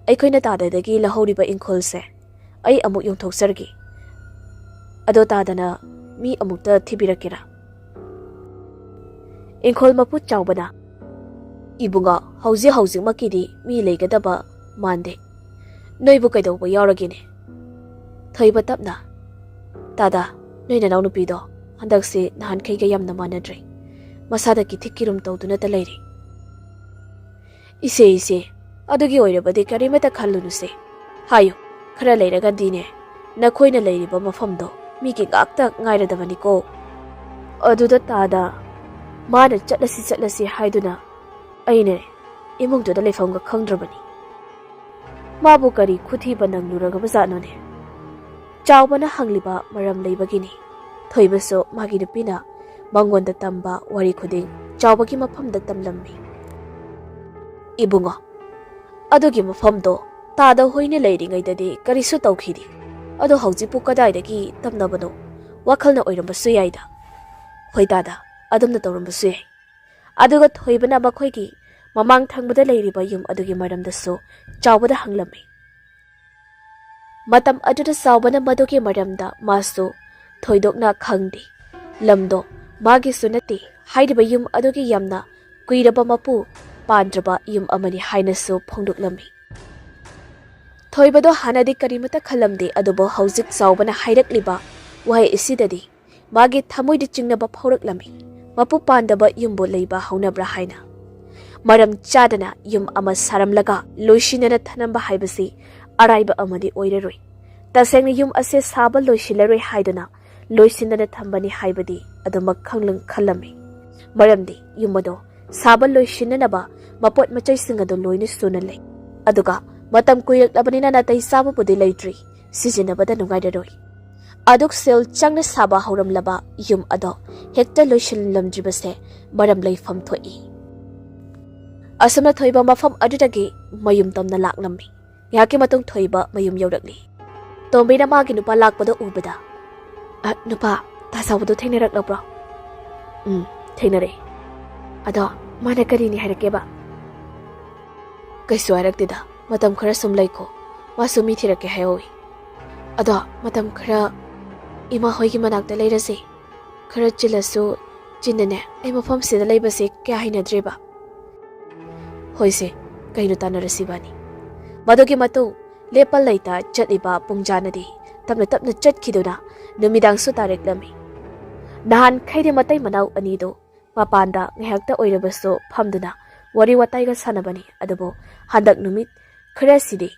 ꯑꯩꯈꯣꯏꯅ ꯇꯥꯗꯥꯗꯒꯤ ꯂꯧꯍꯧꯔꯤꯕ ꯏꯪꯈꯣꯜꯁꯦ ꯑꯩ ꯑꯃꯨꯛ ꯌꯣꯟꯊꯣꯛꯆꯔꯒꯦ꯫ ꯑꯗꯣ ꯇꯥꯗꯥꯅ ꯃꯤ ꯑꯃꯨꯛꯇ ꯊꯤꯕꯤꯔꯛꯀꯦꯔꯥ?" ꯏꯪꯈꯣꯜ ꯃꯄꯨ ꯆꯥꯎꯕꯅ, "ꯏꯕꯨꯡꯉꯣ, ꯍꯧꯖꯤꯛ ꯍꯧꯖꯤꯛꯃꯛꯀꯤꯗꯤ ꯃꯤ ꯂꯩꯒꯗꯕ ꯃꯥꯟꯗꯦ꯫ ꯅꯣꯏꯕꯨ ꯀꯩꯗꯧꯕ ꯌꯥꯎꯔꯒꯦꯅꯦ?" ꯊꯣꯏꯕ ꯇꯞꯅ, "ꯇꯥꯗꯥ, ꯅꯣꯏ ꯅꯅꯥꯎꯅꯨꯄꯤꯗꯣ ꯍꯟꯗꯛꯁꯤ ꯅꯍꯥꯟꯈꯩꯒ ꯌꯥꯝꯅ ꯃꯥꯟꯅꯗ꯭ꯔꯦ꯫ ꯃꯁꯥꯗ ꯀꯤꯊꯤꯛ ꯀꯤꯔꯨꯝ ꯇꯧꯗꯨꯅꯇ ꯂꯩꯔꯦ꯫" "ꯏꯆꯦ, ꯏꯆꯦ, ꯑꯗꯨꯒꯤ ꯑꯣꯏꯔꯕꯗꯤ ꯀꯔꯤꯃꯠꯇ ꯈꯜꯂꯨꯅꯨꯁꯦ꯫ ꯍꯥꯏꯌꯨ, ꯈꯔ ꯂꯩꯔꯒꯗꯤꯅꯦ, ꯅꯈꯣꯏꯅ ꯂꯩꯔꯤꯕ ꯃꯐꯝꯗꯣ ꯃꯤꯒꯤ ꯉꯥꯛꯇ ꯉꯥꯏꯔꯗꯕꯅꯤꯀꯣ꯫ ꯑꯗꯨꯗ ꯇꯥꯗ ꯃꯥꯅ ꯆꯠꯂꯁꯤ ꯆꯠꯂꯁꯤ ꯍꯥꯏꯗꯨꯅ ꯑꯩꯅ ꯏꯃꯨꯡꯗꯨꯗ ꯂꯩꯐꯝꯒ ꯈꯪꯗ꯭ꯔꯕꯅꯤ꯫ ꯃꯥꯕꯨ ꯀꯔꯤ ꯈꯨꯊꯤꯕ ꯅꯪꯂꯨꯔꯒꯕꯖꯥꯠꯅꯣꯅꯦ? ꯆꯥꯎꯕꯅ ꯍꯪꯂꯤꯕ ꯃꯔꯝ ꯂꯩꯕꯒꯤꯅꯤ꯫ ꯊꯣꯏꯕꯁꯨ ꯃꯥꯒꯤ ꯅꯨꯄꯤꯅ ꯃꯉꯣꯟꯗ ꯇꯝꯕ ꯋꯥꯔꯤ ꯈꯨꯗꯤꯡ ꯆꯥꯎꯕꯒꯤ ꯃꯐꯝꯗ ꯇꯝꯂꯝꯃꯤ꯫ "ꯏꯕꯨꯡꯉꯣ, ꯑꯗꯨꯒꯤ ꯃꯐꯝꯗꯣ ꯇꯥꯗ ꯍꯣꯏꯅ ꯂꯩꯔꯤꯉꯩꯗꯗꯤ ꯀꯔꯤꯁꯨ ꯇꯧꯈꯤꯗꯦ꯫ ꯑꯗꯣ ꯍꯧꯖꯤꯛꯄꯨ ꯀꯗꯥꯏꯗꯒꯤ ꯇꯝꯅꯕꯅꯣ? ꯋꯥꯈꯜꯅ ꯑꯣꯏꯔꯝꯕꯁꯨ ꯌꯥꯏꯗ꯫" "ꯍꯣꯏ ꯇꯥꯗ, ꯑꯗꯨꯝꯅ ꯇꯧꯔꯝꯕꯁꯨ ꯌꯥꯏ꯫" ꯑꯗꯨꯒ ꯊꯣꯏꯕꯅ ꯃꯈꯣꯏꯒꯤ ꯃꯃꯥꯡ ꯊꯪꯕꯗ ꯂꯩꯔꯤꯕ ꯌꯨꯝ ꯑꯗꯨꯒꯤ ꯃꯔꯝꯗꯁꯨ ꯆꯥꯎꯕꯗ ꯍꯪꯂꯝꯃꯤ꯫ ꯃꯇꯝ ꯑꯗꯨꯗ ꯆꯥꯎꯕꯅ ꯃꯗꯨꯒꯤ ꯃꯔꯝꯗ ꯃꯥꯁꯨ ꯊꯣꯏꯗꯣꯛꯅ ꯈꯪꯗꯦ꯫ ꯂꯝꯗꯣ ꯃꯥꯒꯤꯁꯨ ꯅꯠꯇꯦ, ꯍꯥꯏꯔꯤꯕ ꯌꯨꯝ ꯑꯗꯨꯒꯤ ꯌꯥꯝꯅ ꯀꯨꯏꯔꯕ ꯃꯄꯨ ꯄꯥꯟꯗ꯭ꯔꯕ ꯌꯨꯝ ꯑꯃꯅꯤ ꯍꯥꯏꯅꯁꯨ ꯐꯣꯡꯗꯣꯛꯂꯝꯃꯤ꯫ ꯊꯣꯏꯕꯗꯣ ꯍꯥꯟꯅꯗꯤ ꯀꯔꯤꯃꯠꯇ ꯈꯜꯂꯝꯗꯦ, ꯑꯗꯨꯕꯨ ꯍꯧꯖꯤꯛ ꯆꯥꯎꯕꯅ ꯍꯥꯏꯔꯛꯂꯤꯕ ꯋꯥꯍꯩ ꯑꯁꯤꯗꯗꯤ ꯃꯥꯒꯤ ꯊꯃꯣꯏꯗ ꯆꯤꯡꯅꯕ ꯐꯥꯎꯔꯛꯂꯝꯃꯤ꯫ ꯃꯄꯨ ꯄꯥꯟꯗꯕ ꯌꯨꯝꯕꯨ ꯂꯩꯕ ꯍꯧꯅꯕ꯭ꯔꯥ ꯍꯥꯏꯅ꯫ ꯃꯔꯝ ꯆꯥꯗꯅ ꯌꯨꯝ ꯑꯃ ꯁꯥꯔꯝꯂꯒ ꯂꯣꯏꯁꯤꯟꯅꯅ ꯊꯅꯝꯕ ꯍꯥꯏꯕꯁꯤ ꯑꯔꯥꯏꯕ ꯑꯃꯗꯤ ꯑꯣꯏꯔꯔꯣꯏ꯫ ꯇꯁꯦꯡꯅ ꯌꯨꯝ ꯑꯁꯦ ꯁꯥꯕ ꯂꯣꯏꯁꯤꯜꯂꯔꯣꯏ ꯍꯥꯏꯗꯨꯅ ꯂꯣꯏꯁꯤꯟꯗꯅ ꯊꯝꯕꯅꯤ ꯍꯥꯏꯕꯗꯤ ꯑꯗꯨꯃꯛ ꯈꯪꯂꯪ ꯈꯜꯂꯝꯃꯤ꯫ ꯃꯔꯝꯗꯤ ꯌꯨꯝ ꯑꯗꯣ ꯁꯥꯕ ꯂꯣꯏꯁꯤꯟꯅꯅꯕ ꯃꯄꯣꯠ ꯃꯆꯩꯁꯤꯡ ꯑꯗꯨ ꯂꯣꯏꯅ ꯁꯨꯅ ꯂꯩ꯫ ꯑꯗꯨꯒ ꯃꯇꯝ ꯀꯨꯏꯔꯛꯂꯕꯅꯤꯅ ꯅꯥꯇꯩ ꯆꯥꯕꯕꯨꯗꯤ ꯂꯩꯇ꯭ꯔꯤ, ꯁꯤꯖꯤꯟꯅꯕꯗ ꯅꯨꯡꯉꯥꯏꯔꯔꯣꯏ꯫ ꯑꯗꯨꯛ ꯁꯦꯜ ꯆꯪꯅ ꯁꯥꯕ ꯍꯧꯔꯝꯂꯕ ꯌꯨꯝ ꯑꯗꯣ ꯍꯦꯛꯇ ꯂꯣꯏꯁꯤꯜꯂꯝꯗ꯭ꯔꯤꯕꯁꯦ ꯃꯔꯝ ꯂꯩꯐꯝ ꯊꯣꯛꯏ꯫ ꯑꯁꯨꯝꯅ ꯊꯣꯏꯕ ꯃꯐꯝ ꯑꯗꯨꯗꯒꯤ ꯃꯌꯨꯝ ꯇꯝꯅ ꯂꯥꯛꯂꯝꯃꯤ꯫ ꯉꯥꯏꯍꯥꯛꯀꯤ ꯃꯇꯨꯡ ꯊꯣꯏꯕ ꯃꯌꯨꯝ ꯌꯧꯔꯛꯂꯤ꯫ ꯇꯣꯝꯕꯤꯅ ꯃꯥꯒꯤ ꯅꯨꯄꯥ ꯂꯥꯛꯄꯗ ꯎꯕꯗ, "ꯑ, ꯅꯨꯄꯥ, ꯇꯥ ꯆꯥꯎꯕꯗꯣ ꯊꯦꯡꯅꯔꯛꯂꯕ꯭ꯔꯣ?" "ꯎꯝ, ꯊꯦꯡꯅꯔꯛꯑꯦ꯫" "ꯑꯗꯣ ꯃꯥꯅ ꯀꯔꯤꯅꯤ ꯍꯥꯏꯔꯛꯀꯦꯕ?" "ꯀꯩꯁꯨ ꯍꯥꯏꯔꯛꯇꯦꯗ, ꯃꯇꯝ ꯈꯔ ꯁꯨꯝ ꯂꯩꯀꯣ, ꯃꯥꯁꯨ ꯃꯤ ꯊꯤꯔꯛꯀꯦ ꯍꯥꯏꯍꯧꯋꯤ꯫ ꯑꯗꯣ ꯃꯇꯝ ꯈꯔ ꯏꯃꯥ ꯍꯣꯏꯒꯤ ꯃꯅꯥꯛꯇ ꯂꯩꯔꯁꯦ꯫ ꯈꯔ ꯆꯤꯜꯂꯁꯨ ꯆꯤꯟꯅꯅꯦ, ꯑꯩ ꯃꯐꯝꯁꯤꯗ ꯂꯩꯕꯁꯦ ꯀꯌꯥ ꯍꯩꯅꯗ꯭ꯔꯦꯕ꯫" "ꯍꯣꯏꯁꯦ, ꯀꯩꯅꯣ ꯇꯥꯟꯅꯔꯁꯤ ꯏꯕꯥꯅꯤ꯫" ꯃꯗꯨꯒꯤ ꯃꯇꯨꯡ ꯂꯦꯞꯄ ꯂꯩꯇ ꯆꯠꯂꯤꯕ ꯄꯨꯡꯖꯥꯅꯗꯤ ꯇꯞꯅ ꯇꯞꯅ ꯆꯠꯈꯤꯗꯨꯅ ꯅꯨꯃꯤꯗꯥꯡꯁꯨ ꯇꯥꯔꯛꯂꯝꯃꯤ꯫ ꯅꯍꯥꯟꯈꯩꯗꯤ ꯃꯇꯩ ꯃꯅꯥꯎ ꯑꯅꯤꯗꯨ ꯃꯄꯥꯟꯗ ꯉꯥꯏꯍꯥꯛꯇ ꯑꯣꯏꯔꯕꯁꯨ ꯐꯝꯗꯨꯅ ꯋꯥꯔꯤ ꯋꯥꯇꯥꯏꯒ ꯁꯥꯟꯅꯕꯅꯤ꯫ ꯑꯗꯨꯕꯨ ꯍꯟꯗꯛ ꯅꯨꯃꯤꯠ ꯈꯔꯁꯤꯗꯤ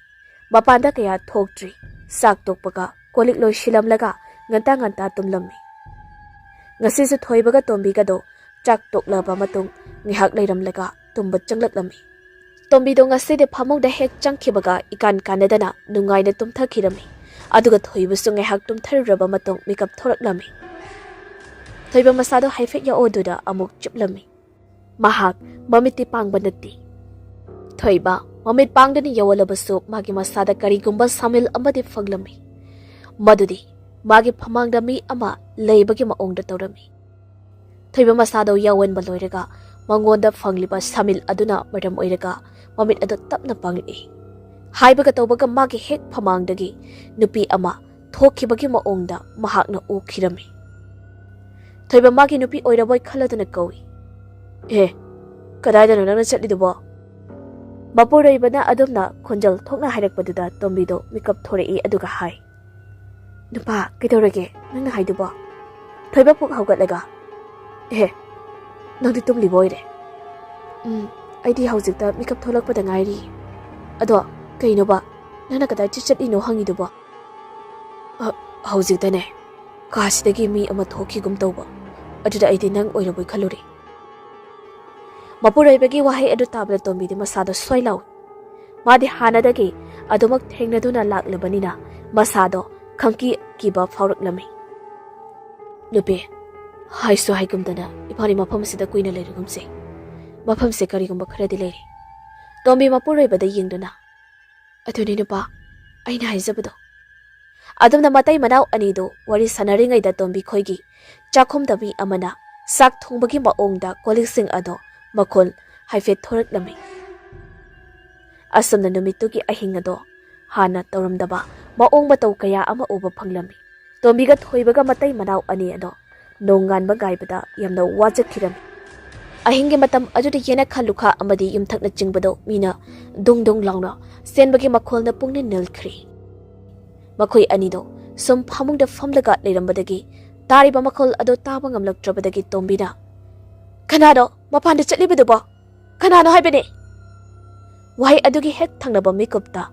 ꯃꯄꯥꯟꯗ ꯀꯌꯥ ꯊꯣꯛꯇ꯭ꯔꯤ꯫ ꯆꯥꯛ ꯇꯣꯛꯄꯒ ꯀꯣꯜ ꯂꯤꯛ ꯂꯣꯏꯁꯤꯜꯂꯝꯂꯒ ꯉꯟꯇꯥ ꯉꯟꯇꯥ ꯇꯨꯝꯂꯝꯃꯤ꯫ ꯉꯁꯤꯁꯨ ꯊꯣꯏꯕꯒ ꯇꯣꯝꯕꯤꯒꯗꯣ ꯆꯥꯛ ꯇꯣꯛꯂꯕ ꯃꯇꯨꯡ ꯉꯥꯏꯍꯥꯛ ꯂꯩꯔꯝꯂꯒ ꯇꯨꯝꯕ ꯆꯪꯂꯛꯂꯝꯃꯤ꯫ ꯇꯣꯝꯕꯤꯗꯣ ꯉꯁꯤꯗꯤ ꯐꯃꯨꯡꯗ ꯍꯦꯛ ꯆꯪꯈꯤꯕꯒ ꯏꯀꯥꯟ ꯀꯥꯟꯅꯗꯅ ꯅꯨꯡꯉꯥꯏꯅ ꯇꯨꯝꯊꯈꯤꯔꯝꯃꯤ꯫ ꯑꯗꯨꯒ ꯊꯣꯏꯕꯁꯨ ꯉꯥꯏꯍꯥꯛ ꯇꯨꯝꯊꯔꯨꯔꯕ ꯃꯇꯨꯡ ꯃꯤꯀꯞ ꯊꯣꯔꯛꯂꯝꯃꯤ꯫ ꯊꯣꯏꯕ ꯃꯁꯥꯗꯣ ꯍꯥꯏꯐꯦꯠ ꯌꯥꯎꯑꯣꯗꯨꯅ ꯑꯃꯨꯛ ꯆꯨꯞꯂꯝꯃꯤ꯫ ꯃꯍꯥꯛ ꯃꯃꯤꯠꯇꯤ ꯄꯥꯡꯕ ꯅꯠꯇꯦ꯫ ꯊꯣꯏꯕ ꯃꯃꯤꯠ ꯄꯥꯡꯗꯨꯅ ꯌꯧꯍꯜꯂꯕꯁꯨ ꯃꯥꯒꯤ ꯃꯁꯥꯗ ꯀꯔꯤꯒꯨꯝꯕ ꯁꯥꯃꯤꯜ ꯑꯃꯗꯤ ꯐꯪꯂꯝꯃꯤ꯫ ꯃꯗꯨꯗꯤ ꯃꯥꯒꯤ ꯐꯃꯥꯡꯗ ꯃꯤ ꯑꯃ ꯂꯩꯕꯒꯤ ꯃꯑꯣꯡꯗ ꯇꯧꯔꯝꯃꯤ꯫ ꯊꯣꯏꯕ ꯃꯁꯥꯗꯣ ꯌꯥꯎꯍꯟꯕ ꯂꯣꯏꯔꯒ ꯃꯉꯣꯟꯗ ꯐꯪꯂꯤꯕ ꯁꯥꯃꯤꯜ ꯑꯗꯨꯅ ꯃꯔꯝ ꯑꯣꯏꯔꯒ ꯃꯃꯤꯠ ꯑꯗꯨ ꯇꯞꯅ ꯄꯥꯡꯂꯛꯏ꯫ ꯍꯥꯏꯕꯒ ꯇꯧꯕꯒ ꯃꯥꯒꯤ ꯍꯦꯛ ꯐꯃꯥꯡꯗꯒꯤ ꯅꯨꯄꯤ ꯑꯃ ꯊꯣꯛꯈꯤꯕꯒꯤ ꯃꯑꯣꯡꯗ ꯃꯍꯥꯛꯅ ꯎꯈꯤꯔꯝꯃꯤ꯫ ꯊꯣꯏꯕ ꯃꯥꯒꯤ ꯅꯨꯄꯤ ꯑꯣꯏꯔꯕꯣꯏ ꯈꯜꯂꯗꯨꯅ ꯀꯧꯏ, "ꯑꯦ, ꯀꯗꯥꯏꯗꯅꯣ ꯅꯪꯅ ꯆꯠꯂꯤꯗꯨꯕꯣ?" ꯃꯄꯨꯔꯣꯏꯕꯅ ꯑꯗꯨꯝꯅ ꯈꯣꯟꯖꯦꯜ ꯊꯣꯛꯅ ꯍꯥꯏꯔꯛꯄꯗꯨꯗ ꯇꯣꯝꯕꯤꯗꯣ ꯃꯤꯀꯞ ꯊꯣꯔꯛꯏ ꯑꯗꯨꯒ ꯍꯥꯏ, "ꯅꯨꯄꯥ, ꯀꯩꯗꯧꯔꯒꯦ ꯅꯪꯅ ꯍꯥꯏꯗꯨꯕꯣ?" ꯊꯣꯏꯕ ꯄꯨꯛ ꯍꯧꯒꯠꯂꯒ, "ꯑꯦ, ꯅꯪꯗꯤ ꯇꯨꯝꯂꯤꯕ ꯑꯣꯏꯔꯦ?" "ꯎꯝ, ꯑꯩꯗꯤ ꯍꯧꯖꯤꯛꯇ ꯃꯤꯀꯞ ꯊꯣꯛꯂꯛꯄꯗ ꯉꯥꯏꯔꯤ꯫ ꯑꯗꯣ ꯀꯩꯅꯣꯕ, ꯅꯪꯅ ꯀꯗꯥꯏ ꯆꯠꯂꯤꯅꯣ ꯍꯪꯉꯤꯗꯨꯕꯣ?" "ꯑ, ꯍꯧꯖꯤꯛꯇꯅꯦ ꯀꯥꯁꯤꯗꯒꯤ ꯃꯤ ꯑꯃ ꯊꯣꯛꯈꯤꯒꯨꯝ ꯇꯧꯕ, ꯑꯗꯨꯗ ꯑꯩꯗꯤ ꯅꯪ ꯑꯣꯏꯔꯕꯣꯏ ꯈꯜꯂꯨꯔꯦ꯫" ꯃꯄꯨꯔꯣꯏꯕꯒꯤ ꯋꯥꯍꯩ ꯑꯗꯨ ꯇꯥꯕꯗ ꯇꯣꯝꯕꯤꯗꯤ ꯃꯁꯥꯗꯣ ꯁ꯭ꯋꯥꯏ ꯂꯥꯎꯏ꯫ ꯃꯥꯗꯤ ꯍꯥꯟꯅꯗꯒꯤ ꯑꯗꯨꯃꯛ ꯊꯦꯡꯅꯗꯨꯅ ꯂꯥꯛꯂꯕꯅꯤꯅ ꯃꯁꯥꯗꯣ ꯈꯪꯀꯤ ꯀꯤꯕ ꯐꯥꯎꯔꯛꯂꯝꯃꯤ꯫ "ꯅꯨꯄꯤ, ꯍꯥꯏꯁꯨ ꯍꯥꯏꯒꯨꯝꯗꯅ ꯏꯕꯥꯅꯤ ꯃꯐꯝ ꯑꯁꯤꯗ ꯀꯨꯏꯅ ꯂꯩꯔꯒꯨꯝꯁꯦ꯫ ꯃꯐꯝꯁꯦ ꯀꯔꯤꯒꯨꯝꯕ ꯈꯔꯗꯤ ꯂꯩꯔꯦ꯫" ꯇꯣꯝꯕꯤ ꯃꯄꯨꯔꯣꯏꯕꯗ ꯌꯦꯡꯗꯨꯅ, "ꯑꯗꯨꯅꯤ ꯅꯨꯄꯥ, ꯑꯩꯅ ꯍꯥꯏꯖꯕꯗꯣ꯫" ꯑꯗꯨꯝꯅ ꯃꯇꯩ ꯃꯅꯥꯎ ꯑꯅꯤꯗꯨ ꯋꯥꯔꯤ ꯁꯥꯟꯅꯔꯤꯉꯩꯗ ꯇꯣꯝꯕꯤ ꯈꯣꯏꯒꯤ ꯆꯥꯛꯈꯨꯝꯗ ꯃꯤ ꯑꯃꯅ ꯆꯥꯛ ꯊꯣꯡꯕꯒꯤ ꯃꯑꯣꯡꯗ ꯀꯣꯜꯂꯤꯛꯁꯤꯡ ꯑꯗꯣ ꯃꯈꯣꯜ ꯍꯥꯏꯐꯦꯠ ꯊꯣꯔꯛꯂꯝꯃꯤ꯫ ꯑꯁꯨꯝꯅ ꯅꯨꯃꯤꯠꯇꯨꯒꯤ ꯑꯍꯤꯡ ꯑꯗꯣ ꯍꯥꯟꯅ ꯇꯧꯔꯝꯗꯕ ꯃꯑꯣꯡ ꯃꯇꯧ ꯀꯌꯥ ꯑꯃ ꯎꯕ ꯐꯪꯂꯝꯃꯤ꯫ ꯇꯣꯝꯕꯤꯒ ꯊꯣꯏꯕꯒ ꯃꯇꯩ ꯃꯅꯥꯎ ꯑꯅꯤ ꯑꯗꯣ ꯅꯣꯡꯉꯥꯟꯕ ꯉꯥꯏꯕꯗ ꯌꯥꯝꯅ ꯋꯥꯖꯈꯤꯔꯝꯃꯤ꯫ ꯑꯍꯤꯡꯒꯤ ꯃꯇꯝ ꯑꯗꯨꯗ ꯌꯦꯅꯈꯥ ꯂꯨꯈꯥ ꯑꯃꯗꯤ ꯌꯨꯝꯊꯛꯅꯆꯤꯡꯕꯗꯣ ꯃꯤꯅ ꯗꯨꯡ ꯗꯨꯡ ꯂꯥꯎꯅ ꯆꯦꯟꯕꯒꯤ ꯃꯈꯣꯜꯅ ꯄꯨꯡꯅꯤꯜ ꯅꯤꯜꯈ꯭ꯔꯦ꯫ ꯃꯈꯣꯏ ꯑꯅꯤꯗꯣ ꯁꯨꯝ ꯐꯃꯨꯡꯗ ꯐꯝꯂꯒ ꯂꯩꯔꯝꯕꯗꯒꯤ ꯇꯥꯔꯤꯕ ꯃꯈꯣꯜ ꯑꯗꯨ ꯇꯥꯕ ꯉꯝꯂꯛꯇ꯭ꯔꯕꯗꯒꯤ ꯇꯣꯝꯕꯤꯅ, "ꯀꯅꯥꯅꯣ ꯃꯄꯥꯟꯗ ꯆꯠꯂꯤꯕꯗꯨꯕꯣ? ꯀꯅꯥꯅꯣ ꯍꯥꯏꯕꯅꯦ?" ꯋꯥꯍꯩ ꯑꯗꯨꯒꯤ ꯍꯦꯛ ꯊꯪꯅꯕ ꯃꯤꯀꯨꯞꯇ